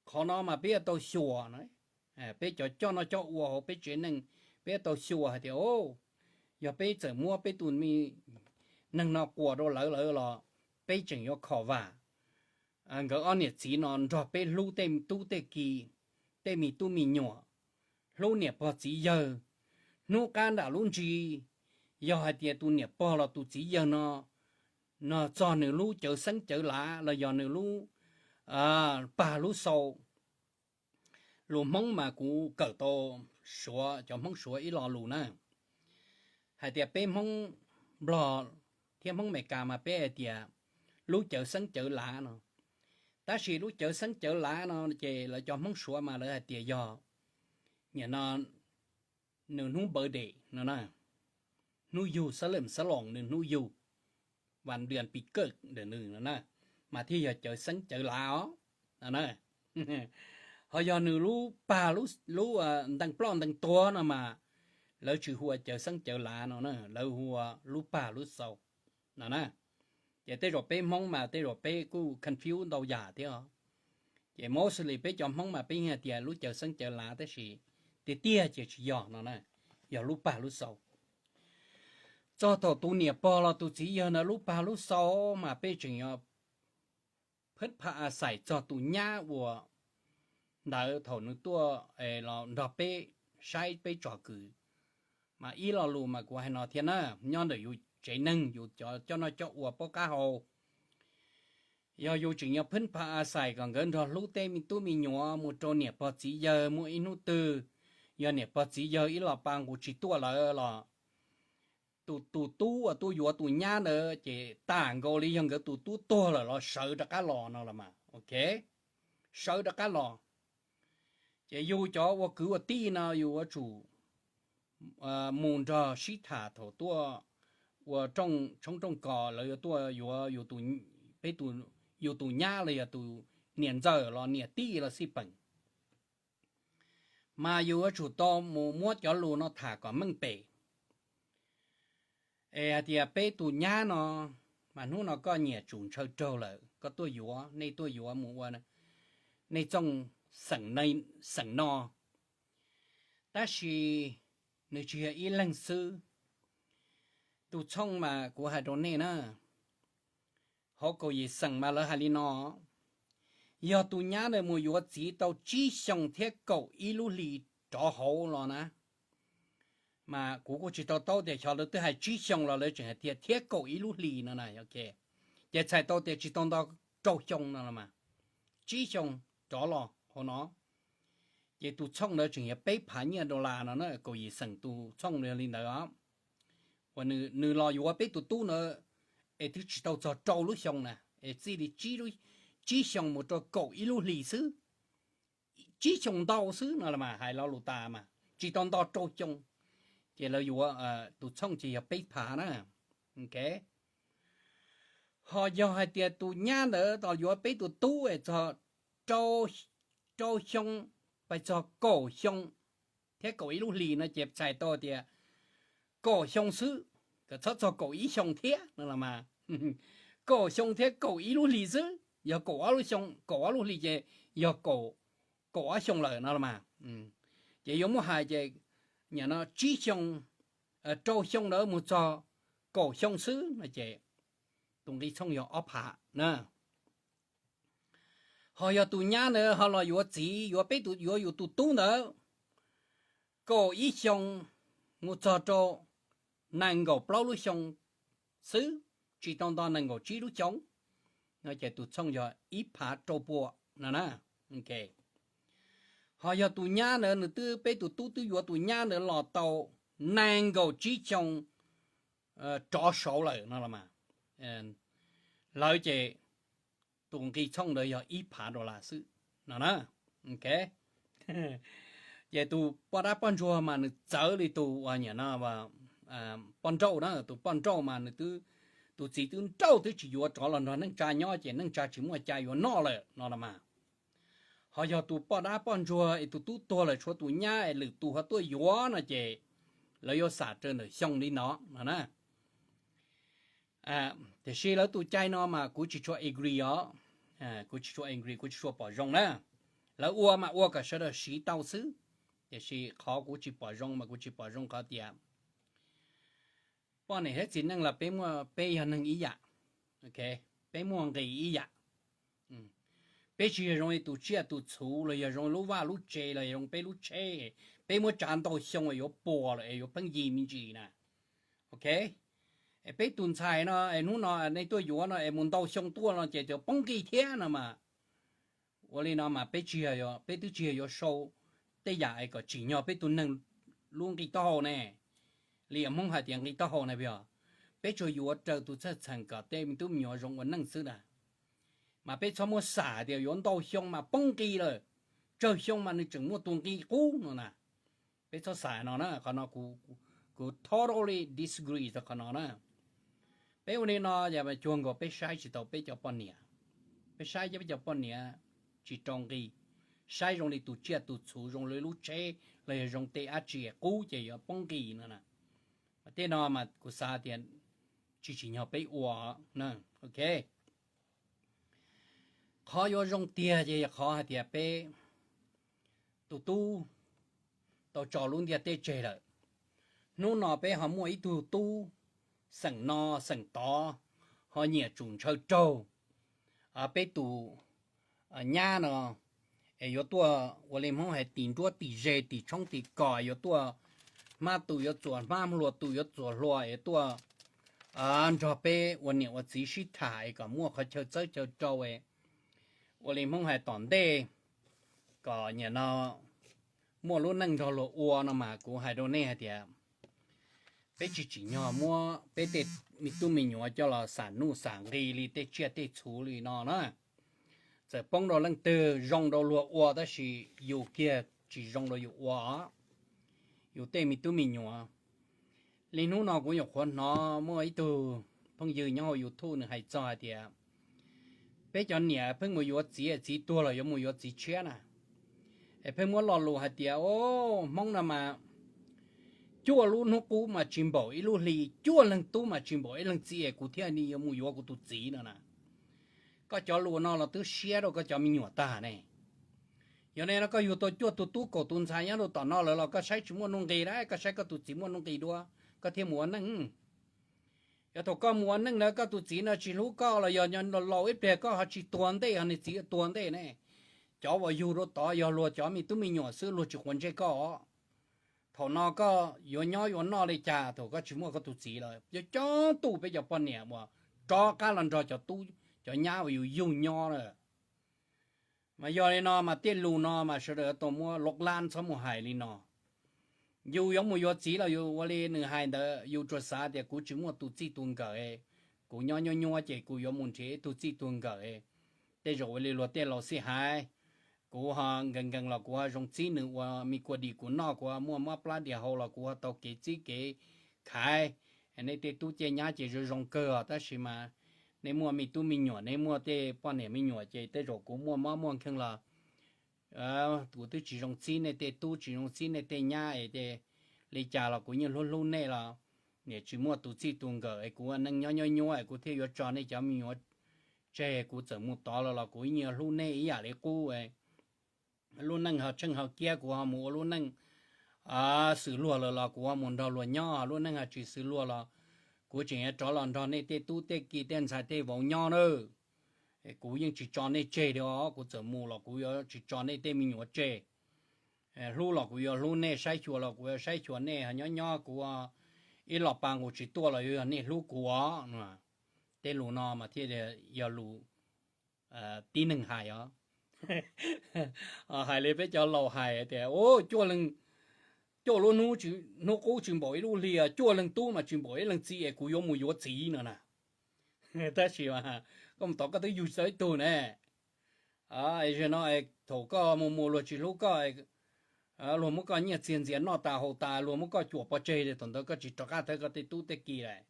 Qhov no mas peb yuav tau xyuas, peb cov coj noj coj ua hauv peb tsev neeg, peb yuav tau xyuas hais tias, o, yog peb txawm muab peb tus me neeg no quas rau lawv lawm los peb tseem yuav kho vam nkawd ob niam txiv no nrog peb hlub tej tub tej ki, tej me tub me nyuam, hlub niam pog txiv yawg. Hnub qab nram lub ntsis, yog hais tias tus niam pog los tus txiv yawg no, no txog nws lub cawv xeeb cawv lav los yog nws lub pag lub xau, lus Hmoob mas kuv kawm tau Suav, cov Hmoob Suav ib lo lus na, hais tias peb Hmoob Nplog thiab Hmoob Amelikas mas peb hais tias lub cawv xeeb cawv lav no. Tab sis lub cawv xeeb cawv lav no ces lawv cov Hmoob Suav mas lawv hais tias yog, nim no, nws hnub birthday no na, hnub yug xab leem xab loos nws hnub yug, vas dias pis kawj ntawm nws no na, mas thiaj yog cawv xeeb cawv lav os no na. Ho yog nws lub pag, lub ntees ploj ntees tuag no mas lawv tsis hu ua cawv xeeb cawv lav no na, lawv hu ua lub pag lub xau no na. Ces tej zaum peb Hmoob mas tej zaum peb kuj confuse ntau yam thiab os. Ces mostly peb cov Hmoob mas peb yeej hais tias lub cawv xeeb cawv lav tab sis tiag tiag ces tsis yog no na, yog lub pag lub xau. Txog thaum tus niam pog los tus txiv yawg ntawd lub pag lub xau mas peb tseem yuav phwb pha a xais txog tus nyab uas ntawd thaum nws tuaj los nrog peb saib peb tsom kwm. Mas ib lo lus mas kuv hais no thiab na, nyob ntawm yus tsev neeg yus cov coj noj coj ua pab qab hau, yog yus tseem yuav phwb pha a xais kom nkawd nrog hlub tej me tub me nyuam mus rau niam pog txiv yawg, muaj ib hnub twg yog niam pog txiv yawg ib los pa nqus tsis tuaj lawm los tus, tus tub uas tuaj yuav tus nyab ntawd ces tam nkaus li yog nkawd tus tub tuag lawm los sawv rov qab los no los mas, ok, sawv rov qab los. Ces yus cov ua kwv ua tij no yus yuav tsum mus nrog sib tham thaum tuaj ua rooj tshoob rooj kos lawv yuav tuaj yuav peb, yus tus nyab los yog tus niam ntxawm los niam tij los xij peem, mas yus yuav tsum tau mus muab cov lus no tham kom meej pem. Es hais tias peb tus nyab no, mas hnub no koj niam tsum ntshaw raug lawm koj tuaj yuav, nej tuaj yuav mus ua nej txooj xeem no. Tab sis nws tsis yog ib leeg xwb. Tus txhooj mas kuv hais rau nej na, hauv kaum yim xeem mas lawv hais li no, yog tus nyab ntawd mus yuav txiv tau tsib xyoo thiab kaum ib lub hlis rov hauv los na, mas kuv kuj tsis tau taub tias xyov lawv twb hais tsib xyoo los lawv tseem hais tias thiab kaum ib lub hlis no na, ces txhais tau tias tsis tau nto rau xyoo no los mas, tsib xyoo rov los hauv no, ces tus txhooj ntawd tseem yog peb phav nyiaj dollar no na, kaum yim xeem tus txhooj yog li ntawd os. Uas nws los yuav peb tus tub ntawd es twb tsis tau txog rau lub xyoo na, es txij li tsib xyoo mus rau kaum ib lub hlis xwb, tsib xyoo ntau xwb no los mas hais lo lus tas mas tsis tau nto rau xyoo, ces lawv yuav tus txhooj ces yog peb phav na. Ho yog hais tias tus nyab ntawd los yuav peb tus tub es txog rau xyoo, pais txog kaum xyoo thiab kaum ib lub hlis no ces txhais tau tias kaum xyoo xwb, kom txhob txog kaum ib xyoo thiab no los mas, kaum xyoo thiab kaum ib lub hlis xwb, yog kaum ob lub xyoo, kaum ob lub hlis ces yog kaum ob xyoo lawm no los mas. Ces yuav muab hais ces nim no tsib xyoo, rau xyoo ntawd mus txog kaum xyoo xwb no ces tus nqi txhooj yog ob phav na. Ho yog tus nyab ntawd ho los yuav txiv, yuav peb tus, yuav yus tus tub ntawd, kaum ib xyoo mus txog rau nees nkaum plaub lub xyoo xwb, tsis tau nto nees nkaum tsib lub xyoo no ces tus txhooj yog ib phav rau pua no na. Ho yog tus nyab ntawd nws twb, peb tus tub twb yuav tus nyab ntawd los tau nees nkaum tsib xyoo rov saud lawm no los mas, lawv ces tus nqi txhooj ntawd yog ib phav dollar xwb no na. Ces tus poj dab poj ntsuag mas nws txawv li tus uas nim no poj nrauj na, tus poj nrauj mas nws twb, tus txiv twb nrauj twb tsis yuav rov los nrog neej tsa nyob ces neej tsa tsis muaj cai yuav noj lawm no los mas. Ho yog tus poj dab poj ntsuag es tus tub tuag lawm tshuav tus nyab es lwm tus ho tuaj yuav no ces lawv yuav xam raws ntawm xyoo li no no na. Tiam sis lawv tus cai no mas kuv tsis tshua agree os, kuv tsis tshua agree, kuv tsis tshua pom zoo na. Lawv ua mas ua kom sawv daws siv tau xwb, tiam sis qhov kuv tsis pom zoo mas kuv tsis pom zoo qhov tias poj niam thiab txiv neej los peb muaj, peb yog neeg ib yam, peb muaj nqis ib yam. Peb tsis yog zoo li tus tsiaj tus txhu los yog zoo lub vaj lub tsev los yog zoo peb lub tsheb, peb muab tsav ntau xyoo es yuav puas lawm es yuav pheej yig me ntsis na. Ok, es peb tus ntxhais no es hnub no nej tuaj yuav no es mus ntau xyoo tuaj no ces twb poob nqis thiab no mas. Ua li no mas peb tsis, peb twb tsis yog yuav sau tej yam es kom tsim nyog peb tus neeg lub nqi taub hau ne. li Hmoob hais tias nqi taub hau na, yog peb tsuas yuav raws tus txhawj txheem kom tej me tub me nyuam zoo ua neej xwb na. Mas peb txhob muab xam tias yuav ntau xyoo mas poob nqi lawm, tsawg xyoo mas nws tseem muaj tus nqi qub no na. Peb txhob xav no na, qhov no kuv totally disagree rau qhov no na. Peb ua li no yog cuag nkaus peb saib tsis tau peb cov poj niam, peb saib peb cov poj niam tsis rau nqi, saib zoo li tus tsiaj tus txhu, zoo li lub tsheb los yog zoo tej dab tsi qub ces yuav poob nqi no na. Mas tej no mas kuv xav tias tsis tsim nyog peb ua. Ok, qhov yuav zoo tiag ces yog qhov hais tias peb tus tub tau tso lub ntiaj teb tseg lawm. Hnub no peb ho muaj ib tug tub xeem no xeem tod ho nyiam tsum ntshaw raug peb tus nyab no, es yuav tuaj ua li Hmoob hais tim nruab tim ze tim tshoob tim kos, yuav tuaj hmab tus yuav txuas hmab, hlua tus yuav txuas hlua, es tuaj nrog peb ua niam ua txiv sib tham es kom muaj qhov chaw txawb chaw rau, ua li Hmoob hais tom ntej kom nim no muaj lub neej nrog luag ua no mas kuv hais rau nej hais tias peb tsis tsim nyog muab peb tej me tub me nyuam coj los xam nuj xam nqi li tej tsiaj tej txhu li no na. Txawm poob rau leej twg zoo rau luag ua tab sis yus kiag tsis zoo rau yus ua os, yus tej me tub me nyuam. Li hnub no kuv nyuam qhuav hnov muaj ib tug phooj ywg nyob hauv YouTube nws hais txog hais tias peb cov niam pheej mus yuav txiv, txiv tuag los yuav mus yuav txiv tshiab na. Es pheej muab lo lus hais tias, o, Hmoob no mas cuaj lub hnub qub mas tsis npaum ib lub hli, cuaj leeg tub mas tsis npaum ib leeg txiv, es kuv thiaj li yuav mus yuav kuv tus txiv no na. Koj cov lus no los twb siab rau koj cov me nyuam tag ne. Yog li no koj yug tau cuaj tus tub kaum tus ntxhais nyob rau tom no lawm los koj saib tsis muaj nuj nqis na, koj saib koj tus txiv muaj nuj nqis dua, koj thiaj mus ua neej. Yog thaum koj mus ua neej ntawd koj tus txiv no tsis hlub koj los yog laus ib pliag koj ho tsis tuag ntej, ho niag txiv tuag ntej ne, cov uas yug rau tod yog luag cov me tub me nyuam xwb, luag tsis quav ntsej koj os. Thaum no koj yuav nyob yuav noj li cas thaum koj tsis muaj koj tus txiv lawm? Coob coob tus peb cov poj niam uas rov qab los nrog cov tub cov nyab uas yus yug nyob na. Mas yog li no mas tej lus no mas sawv daws tau muab lov lab, txhob mus hais li no. Yus yuav mus yuav txiv los yus ua li nws hais ntawd, yus tsuas xav tias kuv tsis muaj tus txij tus nkawm, kuv nyob nyuab nyuab ces kuv yuav mus nrhiav ib tug txij tus nkawm. Tej zaum ua li luag tej laus xij hais, kuv ho nkees nkees los kuv ho zoo txib nws ua me kua dis kuv noj, kuv ho muaj mob plab dias hau los kuv ho tau kev txib kev khaiv. Nej tej tub tej nyab ces zoo zoo kawg os, tab sis mas nej muaj me tub me nyuam, nej muaj tej poj niam me nyuam ces tej zaum kuv muaj mob muaj nkeeg los kuv twb tsis zoo txib nej tej tub, tsis zoo txib nej tej nyab es li cas los kuv yeej hlub hlub nej los niam tsis muaj tus txij tus nkawm es kuv ua neej nyob nyuab nyuab es kuv thiaj yuav tso nej cov me nyuam tseg, kuv txawm mus tod los los kuv yeej yuav hlub nej ib yam li qub. Lub neej ho tsheej ho kiab kuv ho mus ua lub neej xws luag lawm los kuv ho mus nrog luag nyob, lub neej ho tsis xws luag los kuv tseem yuav rov los nrog nej tej tub tej ki tej ntxhais tej vauv nyob na. Kuv yeej tsis tso nej tseg li os, kuv txawm mus los kuv yuav tsis tso nej tej me nyuam tseg. Hlub los kuv yuav hlub nej, saib xyuas los kuv yuav saib xyuas nej, nyob nyob kuv ib los pa nqus tsis tuaj los yuav yog nej hlub kuv os. Tej lus no mas thiaj yog lus tib neeg hais os. Hais li peb cov laus hais tias, cuaj leeg, cuaj lub hnub, hnub qub tsis npaum ib lub hli, cuaj leeg tub mas tsis npaum ib leeg txiv es kuv yuav mus yuav txiv no na. Tab sis koj mus tod koj twb yug tau ib tug ne. Zaum no thaum koj mus mus luag tsis hlub koj, luag muab koj nyiaj txiag ntxias noj tas haus tas, luag muab koj cuam pov tseg, thaum ntawd koj tsis rov qab thawb koj tej tub tej ki lawm.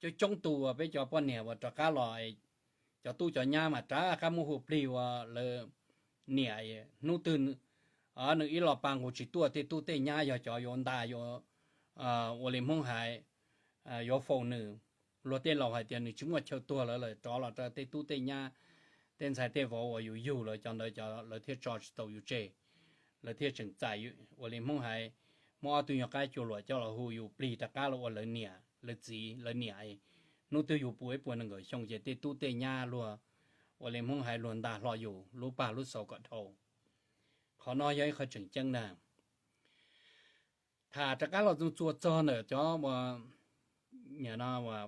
Coob coob tus peb cov poj niam uas rov qab los, cov tub cov nyab mas rov qab muab hu plig ua lawv niam. Hnub twg nws ib los pa nqus tsis tuaj, tej tub tej nyab yog cov yuav nta, yuav ua li Hmoob hais, yuav faus nws. Luag tej laus hais tias nws tsis muaj chaw tuag lawm, lawv rov los rau tej tub tej nyab, tej ntxhais tej vauv uas yus yug lawv cov ntawd, lawv thiaj tso tsis tau yus tseg. Lawv thiaj tseem txais, ua li Hmoob hais, muab ob tug nyuag qaib cua luam coj los hu yus plig rov qab los ua lawv niam lawv txiv lawv niam. Hnub twg yus puv ib puas nees nkaum xyoo ces tej tub tej nyab luag, ua li Hmoob hais, luag nta hlo yus lub pag lub xaus kom dhau. Qhov no yog ib qho tseem ceeb ntag. Tham rov qab los txuas txog ntawm cov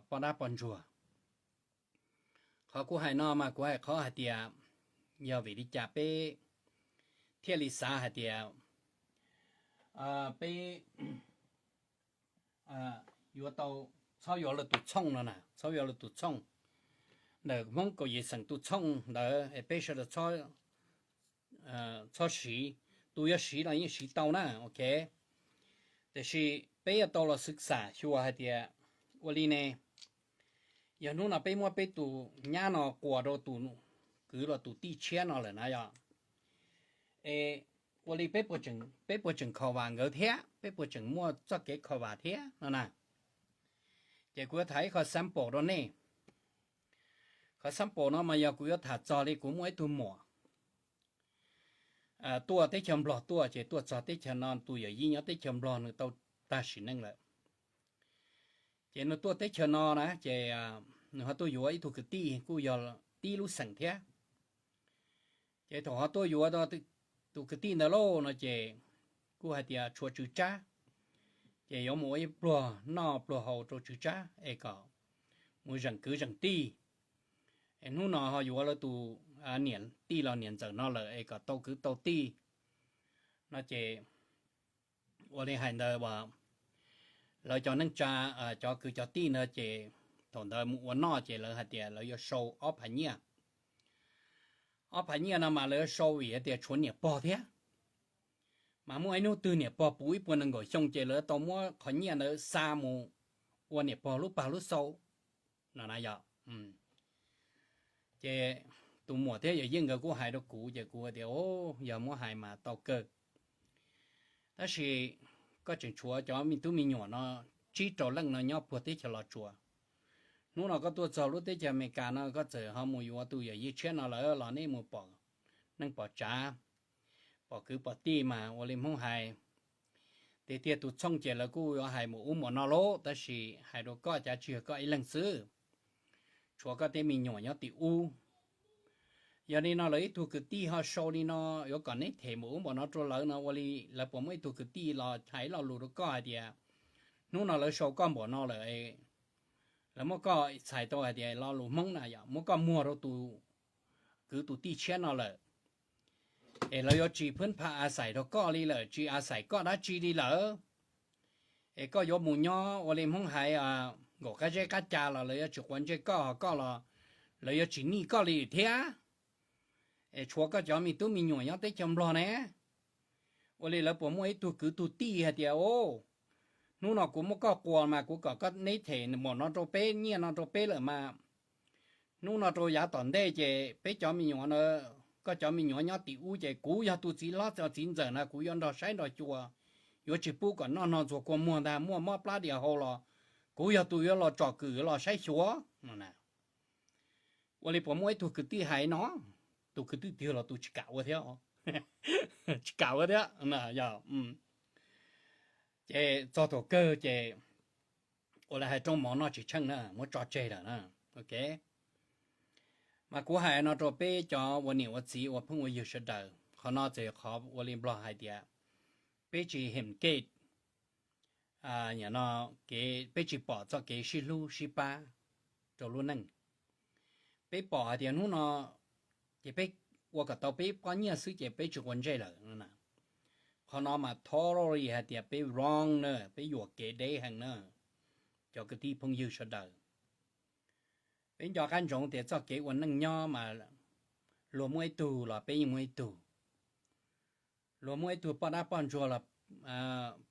poj dab poj ntsuag. Qhov kuv hais no mas kuv hais qhov hais tias, yog vim li cas peb thiaj li xav hais tias peb yuav tau, txhob yuav lawv tus txhooj no na, txhob yuav lawv tus txhooj. Ntawm Hmoob kaum yim xeem tus txhooj ntawd es peb sawv daws txhob siv. Tus yuav siv los yeej siv tau na, ok. Tiam sis peb yuav tau los xwv xam xyuas hais tias ua li ne, yog hnub no peb muab peb tus nyab no quas rau tus kwv los tus tij tshiab no lawm na yog, es ua li peb puas tseem kho vas nkawd thiab, peb puas tseem muaj txoj kev kho vas thiab no na? Ces kuv yuav tham ib qho sample rau nej. Qhov sample no mas yog kuv yuav tham txog li kuv muaj ib tug muam tuaj teb chaws Nplog tuaj, ces tuaj txog teb chaws no tus yawm yij nyob teb chaws Nplog nws tau tag sim neej lawm. Ces nws tuaj teb chaws no na ces nws ho tuaj yuav ib tug kwv tij kuj yog tib lub xeem thiab. Ces thaum ho tuaj yuav tus kwv tij ntawd lauj no ces kuj hais tias tshuav tswv tsab, ces yuav mus ua ib pluag noj pluag haus rau tswv tsab es kom mus zeem kwv zeem tij. Es hnub no ho yuav lawv tus niam tij los niam ntxawm no lawm es kom tau kwv tau tij no ces ua li hais ntawd as, lawv cov neej tsa, cov kwv cov tij ntawd ces thaum ntawd mus ua noj ces lawv hais tias lawv yuav sau ob phav nyiaj. Ob phav nyiaj no mas lawv yuav sau vim hais tias tshuav niam pog thiab. Mas muaj ib hnub twg niam pog puv ib puas nees nkaum xyoo ces lawv tau muab qhov nyiaj ntawd xa mus ua niam pog lub pag lub xau no na yog. Ces tus muam thiab yawm yij nkawd kuj hais rau kuv ces kuv tias, yog muab hais mas tau kawg. Tab sis koj tseem tshuav cov me tub me nyuam no tsib rau leej no nyob puag teb chaws Los Tsuas. Hnub no koj tuaj txog lub teb chaws Amelikas no koj txawm ho mus yuav tus yawm yij tshiab no lawm los nej mus pom neej pom tsav, pom kwv pom tij mas ua li Hmoob hais. Tiag tiag tus txhooj ces lawv kuj yuav hais mus ub mus no lauj, tab sis hais rau koj cas tsis yog koj ib leeg xwb, tshuav koj tej me nyuam nyob tim ub. Yog li no lawv ib tug kwv tij ho sau li no yuav kom neb them mus ub mus no rau lawv no ua li lawv puas muaj ib tug kwv tij los hais lo lus rau koj hais tias hnub no lawv sau koj npaum no lawm, lawv muab koj txhais tau hais tias lo lus Hmoob na yog muab koj muag rau tus kwv tus tij tshiab no lawm, es lawv yuav tsis phwb pha a xais rau koj li lawm, tsis a xais koj dab tsi li lawm. Es koj yuav mus nyob ua li Hmoob hais nkaum qab zeb qab ca los lawv yuav tsis quav ntsej koj, ho koj los lawv yuav tsis nij koj li thiab. Es tshuav koj cov me tub me nyuam nyob teb chaws Nplog ne, ua li lawv puas muaj ib tug kwv tug tij hais tias, hnub no kuv muab koj quas mas kuv kom koj neb them npaum no rau peb, nyiaj no rau peb lawm mas hnub no rau yav tom ntej ces peb cov me nyuam, koj cov me nyuam nyob tim ub ces kuv yog tus txiv hlob txiv ntxawm na kuv yuav nrog saib nrog xyuas, yuav tsis pub kom noj hno ntxuag kua muag ntag, muaj mob plab dias hau los kuv yog tus yuav los tsom kwm los saib xyuas no na. Ua li puas muaj ib tug kwv tij hais no? Tus kwv tij twg los tus tsis kam ua thiab, tsis kam ua thiab. Ces txog thaum kawg ces ua li hais rooj mov noj tsis tsheej na, muab tso tseg lawm na. Ok, mas kuv hais no rau peb cov ua niam ua txiv ua phooj ua ywg sawv daws, qhov no txawm yog qhov ua li Nplog hais tias peb tsis hem kej, peb tsis pom txoj kev sib hlub sib pab rau lub neej. Peb pom hais tias hnub no ces peb ua kom tau peb pob nyiaj xwb ces peb tsis quav ntsej lawm. Qhov no mas totally hais tias peb wrong na, peb yuam kev deb heev na. Cov kwv tij phooj ywg sawv daws, peb nco qab ntsoov tias txoj kev ua neej nyob mas luag muaj ib tug los peb yeej muaj ib tug, luag muaj ib tug poj dab poj ntsuag los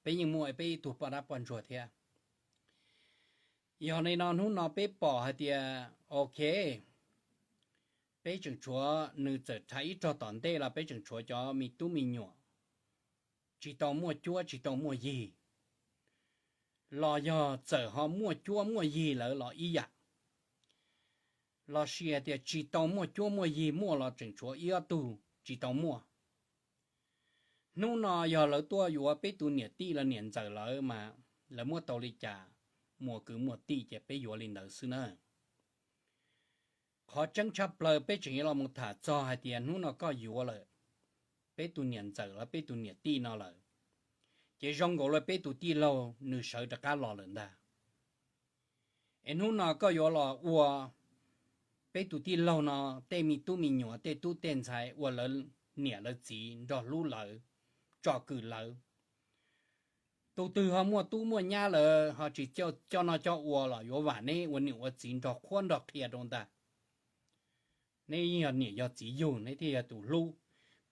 peb yeej muaj peb ib tug poj dab poj ntsuag thiab. Yog li no hnub no peb pom hais tias, ok, peb tseem tshuav, nws txawm rhais ib rog tom ntej los peb tseem tshuav cov me tub me nyuam tsis tau muaj cuab tsis tau muaj yig, los yog txawm ho muaj cuab muaj yig lawm los ib yam, los sis hais tias tsis tau muaj cuab muaj yig muaj los tseem tshuav ib ob tug tsis tau muaj. Hnub no yog lawv tuaj yuav peb tus niam tij los niam ntxawm lawv mas lawv muab tau li cas, muaj kwv muaj tij ces peb yuav li ntawd xwb na. Qhov tseeb tshaj plaws peb tseem yuav los mus tham txog hais tias hnub no koj yuav lawm peb tus niam ntxawm los peb tus niam tij no lawm, ces zoo nkaus li peb tus tij laug nws sawv rov qab los lawm ntag. Es hnub no koj yuav los ua peb tus tij laug no tej me tub me nyuam tej tub tej ntxhais ua lawv niam lawv txiv nrog hlub lawv, tsom kwm lawv, Tus twg ho muaj tub muaj nyab lawm ho tsis coj noj coj ua los yuav vam neb ua niam ua txiv nrog qhuab nrog qhia rau ntag. Neb yeej yog niam yog txiv yug, neb thiaj yog tus hlub.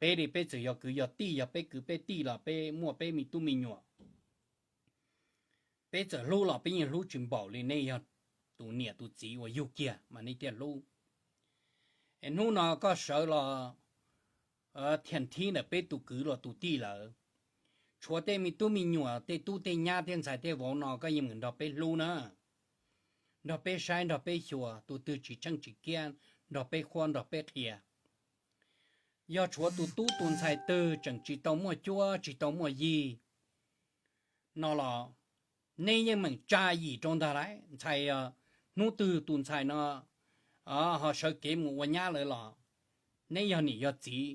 Peb li peb txawm yog kwv yog tij, yog peb kwv peb tij los peb muaj peb me tub me nyuam, peb txawm hlub los peb yeej hlub tsis npaum li nej yog tus niam tus txiv uas yug kiag mas nej thiaj hlub. Es hnub no koj sawv los thiam thib ntawm peb tus kwv los tus tij lawm, tshuav tej me tub me nyuam tej tub tej nyab tej ntxhais tej vauv no koj yeej meem nrog peb hlub na, nrog peb saib nrog peb xyuas, tus twg tsis tsheej tsis kiab nrog peb qhuab nrog peb qhia. Yog tshuav tus tub tus ntxhais twg tseem tsis tau muaj cuab tsis tau muaj yig no los neb yeej meem tsa yim rau ntag lauj. Ntxhais, hnub twg tus ntxhais no ho sawv kev mus ua nyab lawm los neb yog niam yog txiv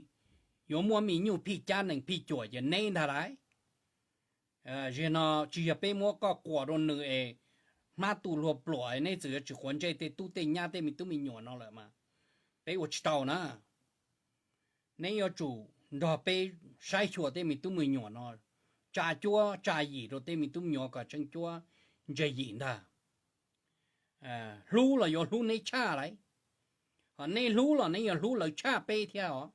yuav muab me nyuj phij cab nees phij cuam ces neb ntag lauj. Zaum no tsis yog peb muab koj quas rau nws es hmab tu hlua pluam neb txawm yuav tsis quav ntsej tej tub tej nyab tej me tub me nyuam no lawm mas peb ua tsis tau na. Neb yuav tsum nrog peb saib xyuas tej me tub me nyuam no, tsa cuab tsa yim rau tej me tub me nyuam kom tseem cuab ntse yim ntag. Hlub los yuav hlub neb tshaj lauj, ho neb hlub los neb yuav hlub lawv tshaj peb thiab os.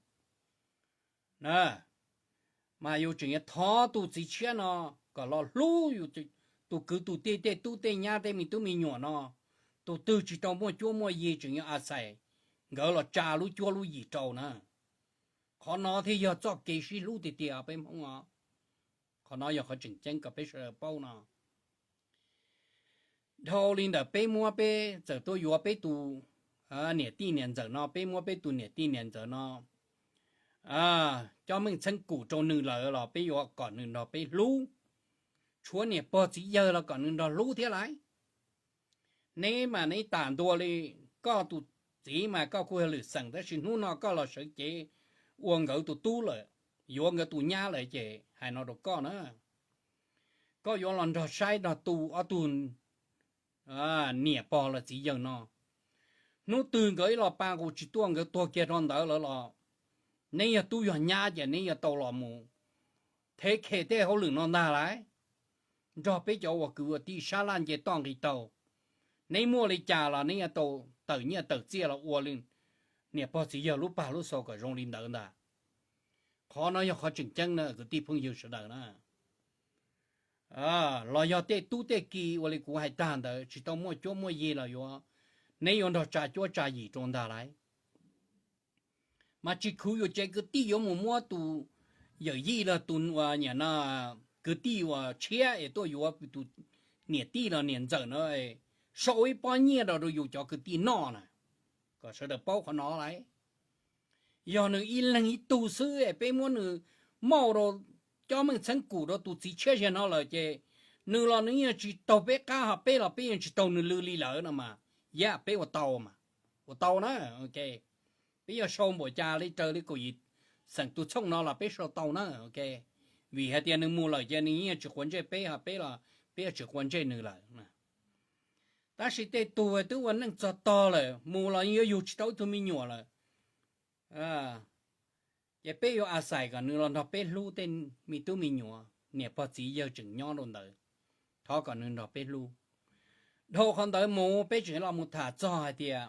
Mas yus tseem yuav thov tus txiv tshiab no kom los hlub yus tus kwv tus tij tej tub tej nyab tej me tub me nyuam no. Tus twg tsis tau muaj cuab muaj yig tseem yuav a xais nkawd los tsa lub cuab lub yim rau na. Qhov no thiaj yog txoj kev sib hlub tiag tiag peb Hmoob os. Qhov no yog qhov tseem ceeb kom peb sawv daws paub no. Dhau li ntawm peb muab peb txawm tuaj yuav peb tus niam tij niam ntxawm no, peb muab peb tus niam tij niam ntxawm no cov meej txheeb kum rau nws lawm los peb yuav kom nws nrog peb hlub. Tshuav niam pog txiv yawg los kom nws nrog hlub thiab lauj. Neb mas neb tas ntua li, koj tus txiv mas koj kuj yog lwm xeem tab sis hnub no koj los sawv cev ua nkawd tus tub lawm, yuav nkawd tus nyab lawm ces hais no rau koj na, koj yuav los nrog saib nrog tu ob tug niam pog los txiv yawg no. Hnub twg nkawd ib los pa nqus tsis tuaj nkawd tuag kiag rau ntawd lawm los neb yog tub yog nyab ces neb yuav tau los mus thev khem tej hauj lwm no ntag lauj. Nrog peb cov uas kwv uas tij sab laj nce toj nqis taug, neb muaj li cas los neb yuav tau tawm nyiaj tawm txiaj los ua li niam pog txiv yawg lub pag lub xaus kom zoo li ntawd ntag. Qhov no yog qhov tseem ceeb na kwv tij phooj ywg sawv daws na. Los yog tej tub tej ki ua li kuv hais tag ntawd tsis tau muaj cuab muaj yig los yuav, neb yuav nrog tsa cuab tsa yim rau ntag lauj. Mas tsis khuv yus tsev kwv tij yuav mus muab tus yawm yij los tus, nim no, kwv tij uas tshiab es tuaj yuav tus niam tij los niam ntxawm no, sau ib pob nyiaj rau rau yus cov kwv tij noj na. Kom sawv daws paub qhov no lauj. Yog nws ib leeg ib tug xwb es peb muab nws mauj rau cov meej txheeb kum rau tus txiv tshiab ziag no lawm ces nws los nws yeej tsis taug peb qab ho peb los peb yeej tsis taug nws lw li lawm no mas, yam peb ua tau mas, ua tau na. Peb yuav sau npaum cas li raws li kaum yim xeem tus txhooj no los peb sau tau na. Vim hais tias nws mus lawm ces nws yeej tsis quav ntsej peb ho peb los peb yuav tsis quav ntsej nws lawm. Tab sis tej tug twb ua neej txog tog lawm mus los yuav yug tsis tau ib tug me nyuam lawm, ces peb yuav a xais kom nws los nrog peb hlub tej me tub me nyuam niam pog txiv yawg tseem nyob rau ntawd. Thov kom nws nrog peb hlub. Dhau qhov ntawd mus peb tseem los mus tham txog hais tias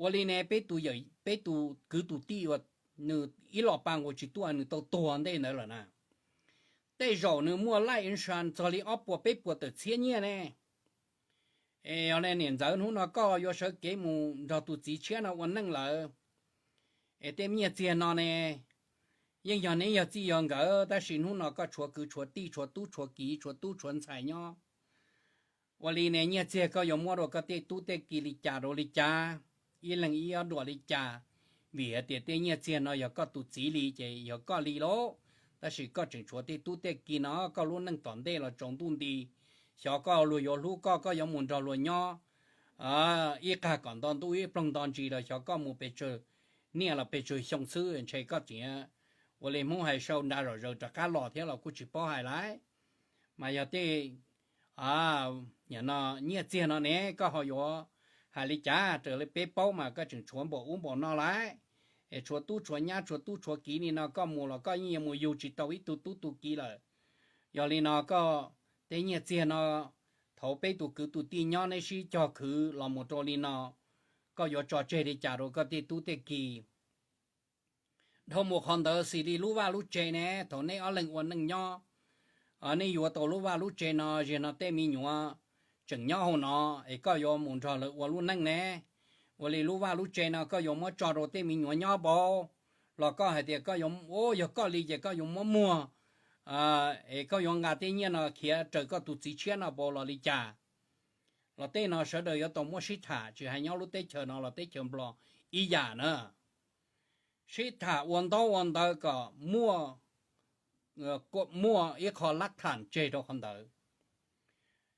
ua li ne peb tus, peb tus kwv tus tij uas nws ib los pa nqus tsis tuaj nws tau tuag ntej ntawd lawm na, tej zaum nws muaj life insurance txog li ob puas peb puas tawm txhiab nyiaj ne. Es yog li niam ntxawm hnub no koj yuav sawv kev mus nrog tus txiv tshiab no ua neej lawm, es tej nyiaj txiag no ne yeej yog neb yog txij yog nkawm tab sis hnub no koj tshuav kwv tshuav tij tshuav tub tshuav kiv tshuav tub tshuav ntxhais nyob. Ua li ne nyiaj txiag koj yuav muab rau koj tej tub tej ki li cas rau li cas, ib leeg ib ob duam li cas, vim hais tias tej nyiaj txiag no yog koj tus txiv li ces yog koj li lauj. Tab sis koj tseem tshuav tej tub tej ki no koj lub neej tom ntej los tsaus ntuj nti, xyov koj luag yuav hlub koj, koj yuav mus nrog luag nyob ib qag kom nto ntuj ib ploog nto ntsis los xyov koj mus pes tsawg niaj los pes tsawg xyoo xwb ntshe koj tseem ua li Hmoob hais sau nra zom zaws rov qab los thiab los kuj tsis paub hais lauj. Mas yog tej nyiaj txiag no ne koj ho yuav hais li cas? Raws li peb paub mas koj tseem tshuav npaum ub npaum no lauj, es tshuav tub tshuav nyab tshuav tub tshuav kiv li no koj mus los koj yeej yuav mus yug tsis tau ib tug tub tug kiv lawm. Yog li no koj tej nyiaj txiag no, thaum peb tus kwv tus tij nyob neb sib cog khwv los mus rau li no, koj yuav tso tseg li cas rau koj tej tub tej ki? Dhau mus qhov ntawd xws li lub vaj lub tsev ne, thaum neb ob leeg ua neej nyob, nej yuav tau lub vaj lub tsev no, zaum no tej me nyuam tseem nyob hauv no, es koj yuav mus nrog lawv ua lub neej ne? Ua li lub vaj lub tsev no koj yuav muab tso rau tej me nyuam nyob npaum, los koj hais tias koj yuav, yog koj li ces koj yuav muab muag, es koj yuav nqa tej nyiaj no khiav raws koj tus txiv tshiab no npaum los li cas? Los tej no sawv daws yuav tau muab sib tham, tsis hais nyob lub teb chaws no los teb chaws Nplog ib yam na. Sib tham ua ntaub ua ntawv kom muaj, muaj ib qho lab tham tseg rau qhov ntawd.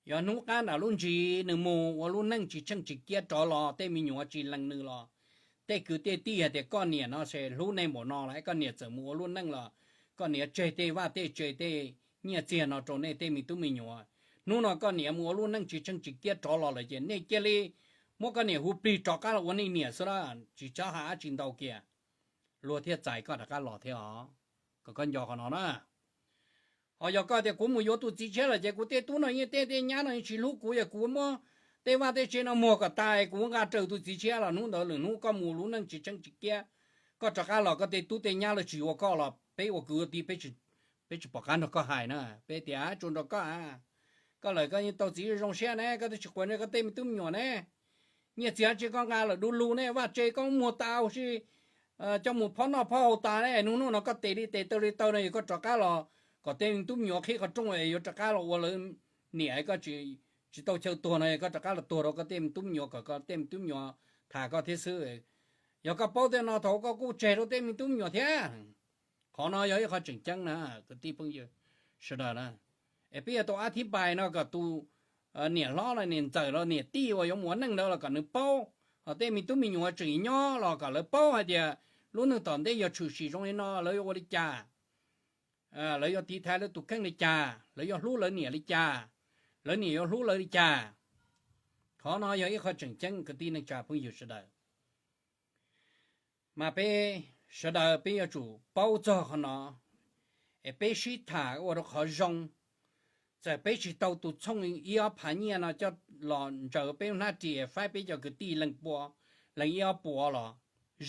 Yog hnub qab nram lub ntsis nws mus ua lub neej tsis tsheej tsis kiab rov los, tej me nyuam tsis lees nws los, tej kwv tej tij hais tias koj niam no ces hlub nej npaum no los koj niam txawm mus ua lub neej los, koj niam tseg tej vaj tej tsev tej nyiaj txiag no rau nej tej me tub me nyuam. Hnub no koj niam mus ua lub neej tsis tsheej tsis kiab rov los lawm ces nej cia li muab koj niam hu plig rov qab los ua nej niam xwb na, tsis txhob hais dab tsi ntau kiag. Luag thiaj txais koj rov qab los thiab os. Kom koj nco qhov no na. Ho yog koj tias kuv mus yuav tus txiv tshiab lawm ces kuv tej tub no yeej, tej tej nyab no yeej tsis hlub kuv, yog kuv muab tej vaj tej tsev no muag kom tas kuv nqa raws tus txiv tshiab los hnub ntawd lwm hnub koj mus lub neej tsis tsheej tsis kiab, koj rov qab los koj tej tub tej nyab lawv tsis yuav koj los peb ua kwv ua tij, peb tsis pom qab nrog koj hais na. Peb tias tsuas nrog koj a, koj lawm koj yeej tau txiv zoo siab ne, koj twb tsis quav ntsej koj tej me tub me nyuam ne. Nyiaj txiag tsis koj nqa lawm du lug ne, vaj tse koj muag tas huv si coj mus phob noj phob haus tas ne, hnub hnub no koj tes li tes taw li taw no yog koj rov qab los kom tej me tub me nyuam qhib qhov rooj yuav rov qab los ua lawv niam, koj tsis tau chaw tuag no yog koj rov qab los tuag rau koj tej me tub me nyuam kom koj tej me tub me nyuam tham koj thiab xwb. Yog koj paub tej no thaum koj kuj tseg rau tej me tub me nyuam thiab. Qhov no yog ib qho tseem ceeb na, kwv tij phooj ywg sawv daws na. Es peb yuav tau ab thib pais no kom tus niam hlob los niam ntxawm los niam tij uas yuav mus ua neej ntawd los kom nws paub, ho tej me tub me nyuam tseem nyob los kom lawv paub hais tias lub neej tom ntej yog tshwm sim zoo li no lawv yuav ua li cas, lawv yuav tiv thaiv lawv tus kheej li cas, lawv yuav hlub lawv niam li cas, lawv niam yuav hlub lawv li cas. Qhov no yog ib qho tseem ceeb kwv tij neej tsa phooj ywg sawv daws. Mas peb sawv daws peb yuav tsum paub txog qhov no, es peb sib tham ua rau qhov zoo. Txawm peb tsis tau tus txhooj ib ob phav nyiaj no coj los ntsaws peb hnab ris faib peb cov kwv tij leej pua, leej ib ob puas los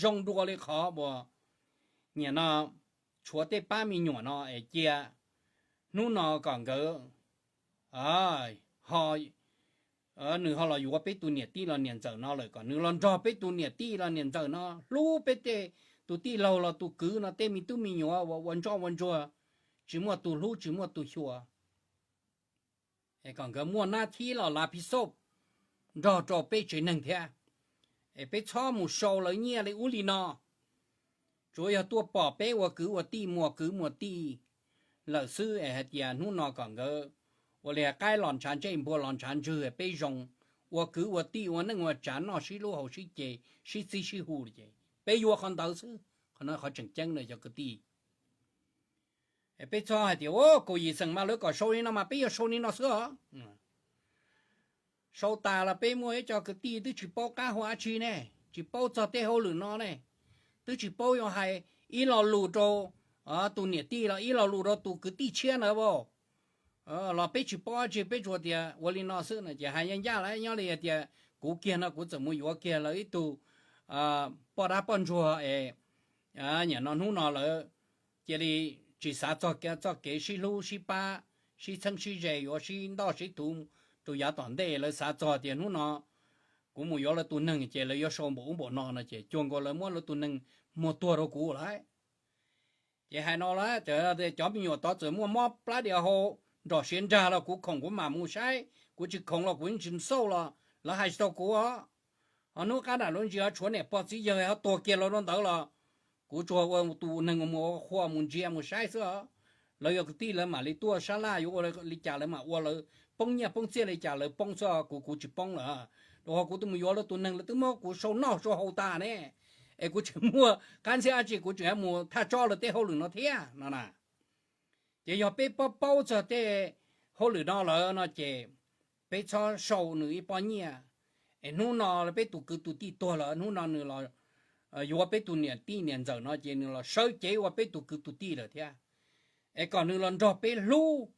zoo dua li qhov uas nim no tshuav tej pab me nyuam no es cia hnub no kom nkawd ho, nws ho los yuav peb tus niam tij los niam ntxawm no lawm, kom nws los nrog peb tus niam tij los niam ntxawm no hlub peb tej tus tij laug los tus kwv no tej me tub me nyuam uas ua ntsoj ua ntsuag, tsis muaj tus hlub tsis muaj tus xyuas. Es kom nkawd muaj nab thib los lav phiv xauj nrog rau peb tsev neeg thiab. Es peb txhob mus sau lawv nyiaj li ub li no. Tsuav yog tuaj pom peb ua kwv ua tij muas kwv muas tij lawm xwb es hais tias hnub no kom nkawd ua li hais qaib los ntshav ntsej npua los ntshav ntswg peb zoo, ua kwv ua tij ua neej ua tsav noj sib hlub haus sib ce, sib txib sib hu li ces peb yuav qhov ntawd xwb. Qhov no qhov tseem ceeb na cov kwv tij. Peb txhob hais tias kaum yim xeem mas lawv kom sau li no mas peb yuav sau li no xwb os. Sau tas los peb muaj ib co kwv tij twb tsis paub qab hau dab tsi ne, tsis paub txog tej hauj lwm no ne, twb tsis paub yuav hais ib lo lus rau tus niam tij los ib lo lus rau tus kwv tij tshiab ntawd as. Los peb tsis paub dab tsi, peb tsuas tias ua li no xwb no ces hais ncaj ncaj lawm nyob li hais tias kuv kiag no kuv txawm mus yuav kiag lawv ib tug poj dab poj ntsuag es nim no hnub no lawv cia li tsis xav txog txoj kev sib hlub sib pab, sib txheeb sib ze, yuav sib ntoj sib tuv rau yav tom ntej. Lawv xav txog tias hnub no kuv mus yuav lawv tus neeg ces lawv yuav sau npaum ub npaum no no ces cuag nkaus lawv muab lawv tus neeg muag tuag rau kuv lawm. Ces hais no lawm, cov me nyuam tod txawm muaj mob plab dias hau nrom siav nrag los kuv khoom kuv mam mus saib, kuv tsis khoom los kuv yeej tsis xauj los lawv hais tsis tau kuv os. Ho hnub qab nram lub ntsis ho tshuav niam pog txiv yawg ho tuag kiag los rau ntawd los kuv tsuas ua tus neeg mus ua qhua mus ntsia mus saib xwb os. Lawv yog kwv tij lawv mam li tuaj sab laj yuav ua li cas lawv mam ua, lawv poob nyiaj poob txiaj li cas lawv poob xwb os, kuv kuv tsis poob lawm. Rau qhov kuv twb mus yuav lawv tus neeg lawv twb muab kuv sau noj sau haus tas ne, es kuv tsis muaj qab ntxhiab dab tsi kuv tseem yuav mus thaj tsob lawv tej hauj lwm no thiab no na. Ces yog peb paub paub txog tej hauj lwm no lawm no ces peb txhob sau nws ib pob nyiaj. Es hnub no peb tus kwv tus tij tuag lawm, hnub no nws los yuav peb tus niam tij niam ntxawm no ces nws los sawv cev ua peb tus kwv tus tij lawm thiab. Es kom nws los nrog peb hlub,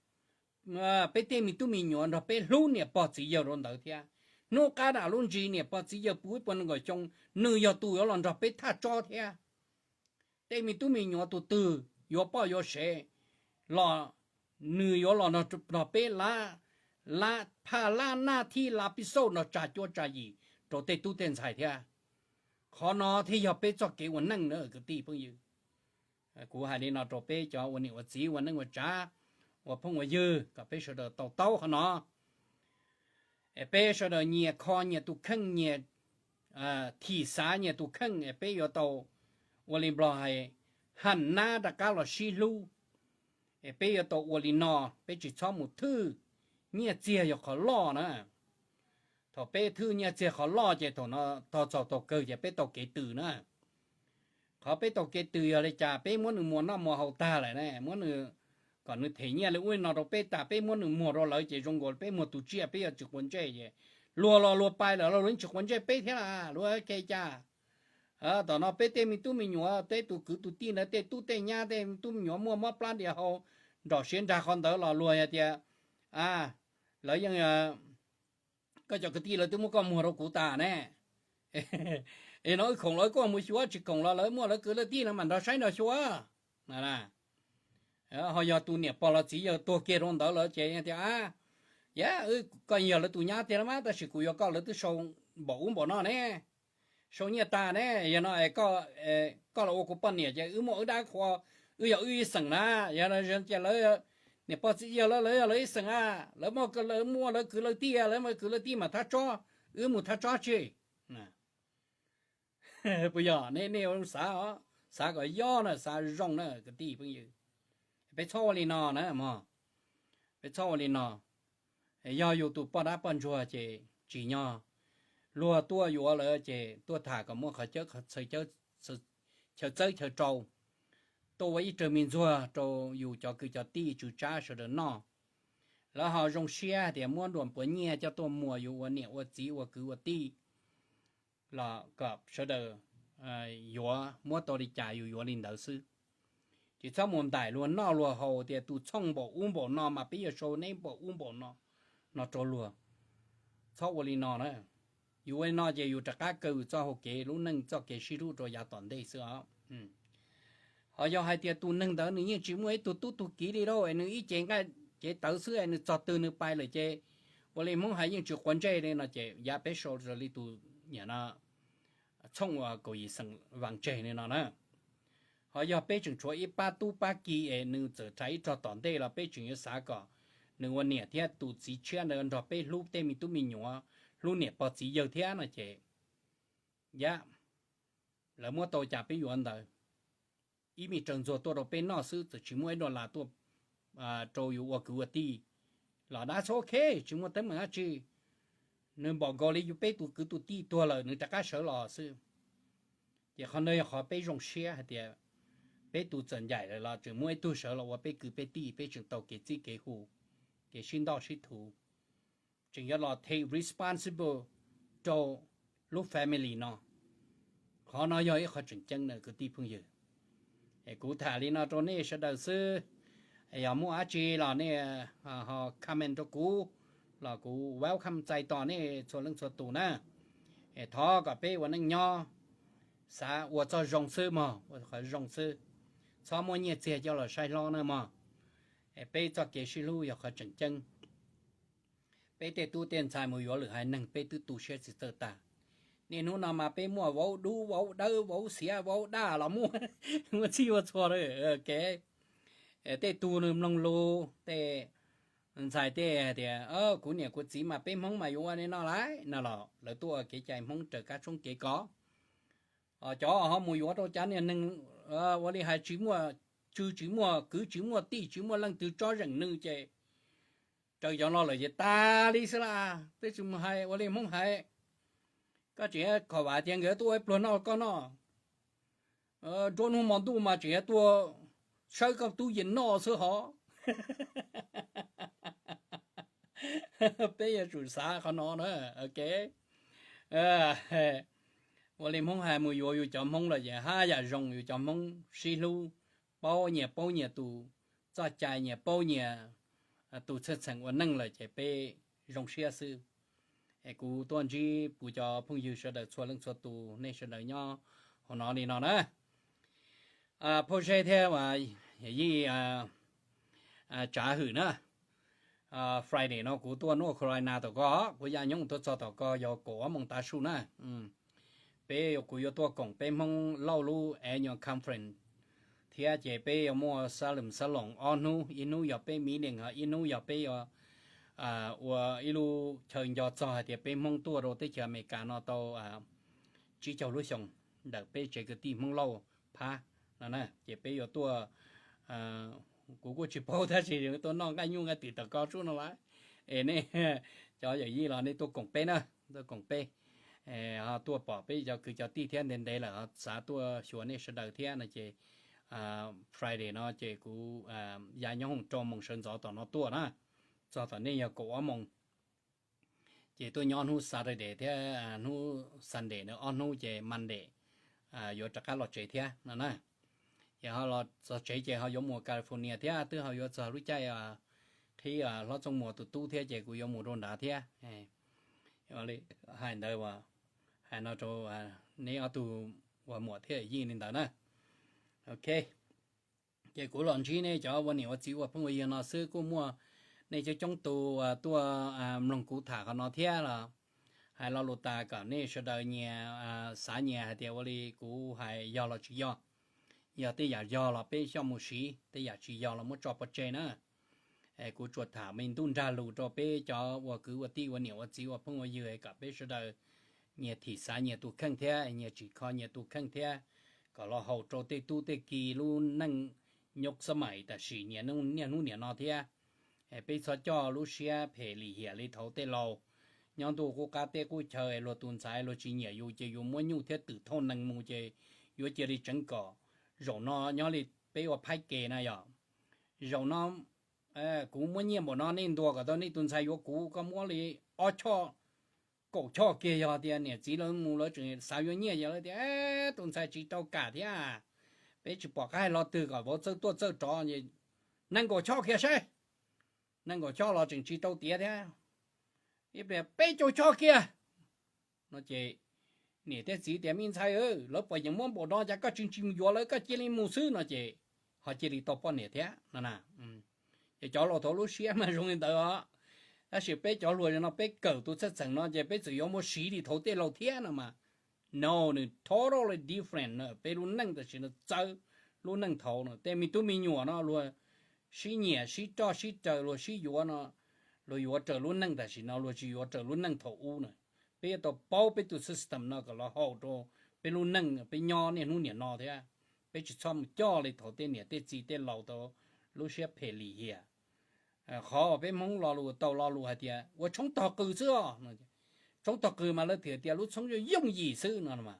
peb tej me tub me nyuam nrog peb hlub niam pog txiv yawg rau ntawd thiab. Hnub qab dam lub ntsis niam pog txiv yawg puv ib puas nees nkaum xyoo, nws yog tus yuav los nrog peb thaj tsob thiab. Tej me tub me nyuam tus twg yuav poj yuav sev los nws yuav los nrog peb la, la phaj lab naj thij la pij xauj nrog tsa cuab tsa yim rau tej tub tej ntxhais thiab. Qhov no thiaj yog peb txoj kev ua neej na kwv tij phooj ywg. Kuv hais li no rau peb cov ua niam ua txiv ua neej ua tsav, ua phooj ua ywg kom peb sawv daws tau taub qhov no. Es peb sawv daws nyias kho nyias tus kheej, nyias thim xav nyias tus kheej es peb yuav tau ua li Nplog hais, ham nab rov qab los sib hlub. Es peb yuav tau ua li no, peb tsis txhob mus thwj nyiaj txiag yog qhov loj na. Thaum peb thwj nyiaj txiag qhov loj ces thaum no tog txaus thaum kawg ces peb tau kev tws na. Qhov peb tau kev tws yog li cas? Peb muab nws muas noj muas haus tag lawm ne, muab nws, kom nws them nyiaj li ub li no rau peb tas, peb muab nws muag rau lawv ces zoo nkaus peb muag tus tsiaj, peb yuav tsis quav ntsej ces luag los luag pais lawm los luag tsis quav ntsej peb thiab las, luag ke cas? Tam no peb tej me tub me nyuam, peb tus kwv tus tij ntawd tej tub tej nyab tej tub me nyuam muaj mob plab dias hau nrom siav nrag qhov ntawd los luag hais tias, a, lawv yeej, koj cov kwv tij lawv twb muab koj muag rau kuv tas ne. Es no wb khoom los wb kuj mus xyuas, tsis khoom los lawv muaj lawv kwv lawv tij no mam nrog saib nrog xyuas. Ho yog tus niam pog los txiv yawg tuag kiag rau ntawd lawm ces tias, a, ya, koj yog lawv tus nyab tiag los mas, tab sis kuv yuav koj lawv twb sau npaum ub npaum no ne, sau nyiaj tas ne, yog no koj los ua kuv poj niam ces wb muaj wb dab qhua, wb yog wb ib xeem na. Yog no ces lawv, niam pog txiv yawg lawv, lawv yog lawv ib xeem a, lawv muaj lawv kwv lawv tij, lawv muaj kwv lawv tij mas thab tsob, wb mus thab tsob tsis. Puas yog? Nej, nej xav, xav kom yob na, xav zoo na kwv tij phooj ywg. Peb txhob ua li no na mog, peb txhob ua li no. Yog yus tus poj dab poj ntsuag ces tsim nyog luag tuaj yuav lawm ces tuaj tham kom muaj qhov cawb qhov txawj, chaw txawb chaw rau, tuaj ua ib rawg me ntxuag rau yus cov kwv cov tij tswv tsab sawv daws noj. Lawv ho zoo siab hais tias muab nruas puav nyiaj coj tuaj muas yus ua niam ua txiv ua kwv ua tij los kom sawv daws yuav, muab tau li cas yus yuav li ntawd xwb. Tsis txhob mus ntaim luag noj luag haus tias tus txhooj npaum ub npaum no mas peb yuav sau neb npaum ub npaum no, no rau luag. Txhob ua li no na. Yus ua li no ces yus rov qab kaw txoj hau kev lub neej txoj kev sib hlub rau yav tom ntej xwb os. Ho yog hais tias tus neeg ntawd nws yeej tsis muaj ib tug tub tug kiv li lauj, es nws ib ce nqaij cev tawv xwb es nws txog twg nws pais lawm ces ua li Hmoob hais yeej tsis quav ntsej li no ces yav peb sau li tus niam no txhooj uas kaum yim xeem vas tseg li no na. Ho yog peb tseem tshuav ib pab tub pab ki es nws txawm rhais ib rog tom ntej los peb tseem yuav xav kom nws ua niam thiab tus txiv tshiab ntawd nrog peb hlub tej me tub me nyuam, hlub niam pog txiv yawg thiab no ces, yam, lawv muab tau cas peb yuav ntawd. Ib me raws ntxuag tuaj rau peb noj xwb, txawm tsis muaj ib dollar tuaj rau yus ua kwv ua tij los dab txhob ok, tsis muaj teeb meem dab tsi. Nws npaum nkaus li yus peb tus kwv tus tij tuag lawm nws rov qab sawv los xwb. Ces qhov ntawd yog qhov peb zoo siab hais tias peb tus txawm ncaim lawm los tseem muaj ib tug sawv los ua peb kwv peb tij, peb tseem tau kev txib kev hu, kev sib ntoj sib thuv, tseem yuav los take responsible rau lub family no. Qhov no yog ib qho tseem ceeb na kwv tij phooj ywg. Es kuv tham li no rau nej sawv daws xwb. Yog muaj dab tsi los nej ho comment rau kuv, los kuv welcome txais tos nej txhua leej txhua tus na. Es thov kom peb ua neej nyob, xav ua txoj zoo xwb mog, ua qhov zoo xwb, txhob muab nyiaj txiag coj los saib hlob na mog. Es peb txoj kev sib hlub yog qhov tseem ceeb. Peb tej tub tej ntxhais mus yuav lwm haiv neeg peb twb tu siab tsis txawj tag. Niaj hnub no mas peb muaj vauv dub vauv dawb vauv xiav vauv daj los muaj, muaj txhij ua txhua kev. Tej tug nws mloog lus, tej ntxhais tej hais tias, kuv niam kuv txiv mas peb Hmoob mas yuav ua li no lawm no los lawv tuaj ua kev cai Hmoob raws kab tshoob kev kos. Cov ho mus yuav rau cov niag neeg ua li hais tsis muaj tswv tsis muaj kwv tsis muaj tij tsis muaj leej twg tsob zeem nws ces raws cov no lawm ces tas li xwb las. Peb tsis mus hais ua li Hmoob hais, koj tseem khom vam tias nkawd tuaj ua ib pluag noj koj noj, nruab hnub hmo ntuj mas tseem tuaj sawb koj tub yees noj xwb hov. Peb yuav tsum xav qhov no na. Ua li Hmoob hais mus yuav yus cov Hmoob los ces haj yam zoo, yus cov Hmoob sib hlub, paub nyias paub nyias tus txoj cai, nyias paub nyias tus txheej txheem ua neej lawm ces peb zoo siab xwb. Es kuv tuaj ntsib kuv cov phooj ywg sawv daws txhua leej txhua tus, nej sawv daws nyob hauv no li no na. Phauj Zeb thiab Yij Tsav Hwm na, Friday no kuv tuaj North Carolina tom ko, kuv ya nyob tuaj txog tom ko yog kaum ob moos tav su na. Peb, kuv yuav tuaj koom peb Hmoob Lauj lub annual conference thiab ces peb yuav muaj xab lwm xab loos ob hnub, ib hnub yog peb meeting, ho ib hnub yog peb yuav ua ib lub chaw nco txog hais tias peb Hmoob tuaj rau teb chaws Amelikas no tau tsib caug lub xyoo ntawm peb tsev kwv tij Hmoob Lauj phab no na. Ces peb yuav tuaj, kuv kuj tsis paub tab sis tuaj noj nqaij nyuj nqaij twm tom ko sub no lawm. Es nej cov yawm yij los nej tuaj koom peb na, tuaj koom peb, tuaj pom peb cov kwv cov tij thiab ntev ntev lawm ho xav tuaj xyuas nej sawv daws thiab no ces Friday no ces kuv ya nyob hoom rau moos sawv ntxov tom no tuaj na, txog tom nej yog kaum ob moos. Ces tuaj nyob hnub Saturday thiab hnub Sunday no ob hnub ces Monday yuav rov qab los tsev thiab no na. Ces ho los txog tsev ces ho yuav mus California thiab, twb ho yuav txog lub caij qhib hlob Txooj Muas tus tub thiab ces kuv yuav mus rau nrad thiab. Hais ntawd, hais no rau neb ob tug ua muam thiab yij li ntawd na. Ok, ces kuv los ntsib nej cov ua niam ua txiv ua phooj ua ywg no xwb, kuj muaj nej coob coob tus tuaj mloog kuv tham qhov no thiab los hais lo lus tas kom nej sawv daws nyias xav nyias hais tias ua li kuv hais yog los tsis yog. Yog tej yam yog los peb coj mus siv, tej yam tsis yog los muab tso pov tseg na. Kuv tsuas tham me ntuj nrag lus rau peb cov ua kwv ua tij ua niam ua txiv ua phooj ua ywg kom peb sawv daws nyias thim xav nyias tus kheej thiab nyias tsim kho nyias tus kheej thiab, kom los haum rau tej tub tej ki lub neej nyuj xab mais tam sim niaj hnub niam no thiab. Peb txhob coj lub siab phem lim hiam li thaud tej laus. Nyob ntuj qub qab teb qub chaw luag tus ntxhais luag tsis nyiam yus ces yus muab nyuj thiab twm thauj nees mus ces yuav cia li tseev kom. Zaum no nyob li peb ua phaib ke na yog, zaum no kuv muab nyiaj npaum no nej ntuas kom tau nej tus ntxhais yuav kuv, koj muab li ob choj, kaum choj kiag. Yog tias niam txiv lawv mus lawv tseem xav yuav nyiaj ces lawv tias tus ntxhais tsis tau kam thiab, peb tsis pom qab hais lo twg kom vauv txawj tuaj txawj rov, nees nkaum choj kiag saib, nees nkaum choj los tseem tsis tau tiav thiab, peb caug choj kiag no ces niam thiab txiv tias me ntxhais, lawv pom yeej muab npaum no cas koj tsis ntsis mus yuav lawv, koj cia li mus xwb no ces ho cia li tau poj niam thiab no na. Ces cov laus thaud lub siab mas zoo li ntawd os. Tab sis peb cov hluas no peb kawm tus txheej txheem no ces peb txawm yuav muab siv li thaud tej laus thiab no mas. No, nws totally different na. Peb lub neej tam sim no txawv lub neej thaud no. Tej me tub me nyuam no luag sib nyiam sib roj sib raws luag sib yuav no, luag yuav raws lub neej tam sim no, luag tsis yuav raws lub neej thaum ub na. Peb yuav tau paub peb tus system no kom los haum rau peb lub neej peb nyob niaj hnub niam no thiab. Peb tsis txhob mus coj li thaud tej niam tej txiv tej laus tau lub siab phem lim hiam. Qhov uas peb Hmoob lo lus tau lo lus hais tias ua tshoob tog qws xwb os. Tshoob tog qws mas lawv thiaj tias lub tshoob yooj yooj yim xwb no mas.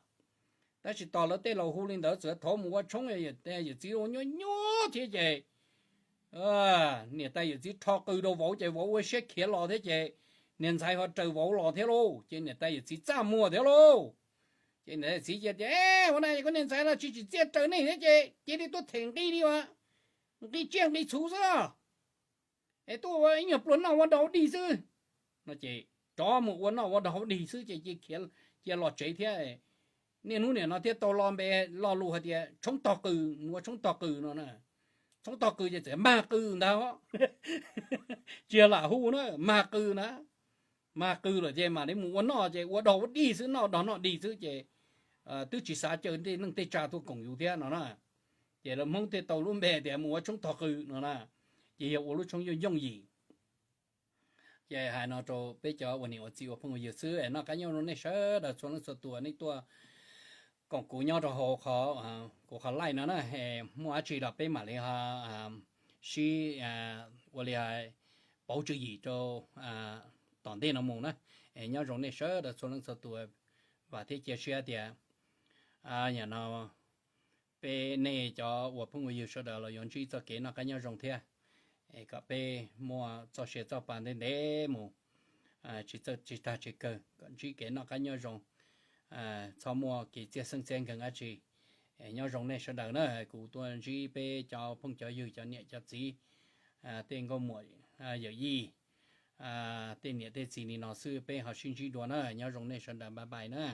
Tab sis tos lawv tej laus hu li ntawd txawm thov mus ua tshoob, yawm txiv ua nyuaj nyuaj thiab ces niam tais yawm txiv rho qws rau vauv ces vauv ua siab khiav los thiab ces niag ntxhais ho raws vauv los thiab lauj, ces niam tais yawm txiv txaj muag thiab lauj. Ces niam tais yawm txiv cia tias, ua na, koj niag ntxhais no tsis tsim txiaj raws nej thiab ces cia li tuaj them nqi li as, nqi tsiaj nqi txhuv xwb, es tuaj ua ib nyuag pluag noj ua dog ua dig xwb no ces rov mus ua noj ua dog ua dig xwb ces cia los tsev thiab. Niaj hnub niam no thiaj tau lo npe lo lus hais tias tshoob tog qws, mus ua tshoob tog qws no na. Tshoob tog qws ces txawm mag qws ntag, tsis yog lam hu na, mag qws na. Mag qws lawm ces mam li mus ua noj ces ua dog ua dig xwb, noj dog noj dig xwb ces twb tsis xav caw tej neej tej tsa tuaj koom yus thiab no na. Ces lawv Hmoob thiaj tau lub npe tias mus ua tshoob tog qws no na. Ces yog ua lub tshoob yooj yooj yim. Ces hais no rau peb cov ua niam ua txiv ua phooj ua ywg xwb, noj qab nyob zoo nej sawv daws txhua leej txhua tus nej tuaj koom kuv nyob rau hauv qhov, kuv qhov live no na. Muaj dab tsi los peb mam li ho sib ua li pauv tswv yim rau tom ntej no mus na. Nyob zoo nej sawv daws txhua leej txhua tus, vam thiab cia siab tias yam no peb nej cov ua phooj ua ywg sawv daws los yuav ntsib txoj kev noj qab nyob zoo thiab, es kom peb muaj txoj sia txoj pa ntev ntev mus, tsis txawj tsis tag tsis kawg, kom ntsib kev noj qab nyob zoo, txhob muaj kev txiaj xeeb txiaj nkeeg dab tsi. Nyob zoo nej sawv daws na, kuv tuaj ntsib peb cov phooj cov ywg cov niam cov txiv, tej nkauj muam yawm yij, tej niam tej txiv li no xwb, peb ho sib ntsib dua na, nyob zoo nej sawv daws, bye bye na.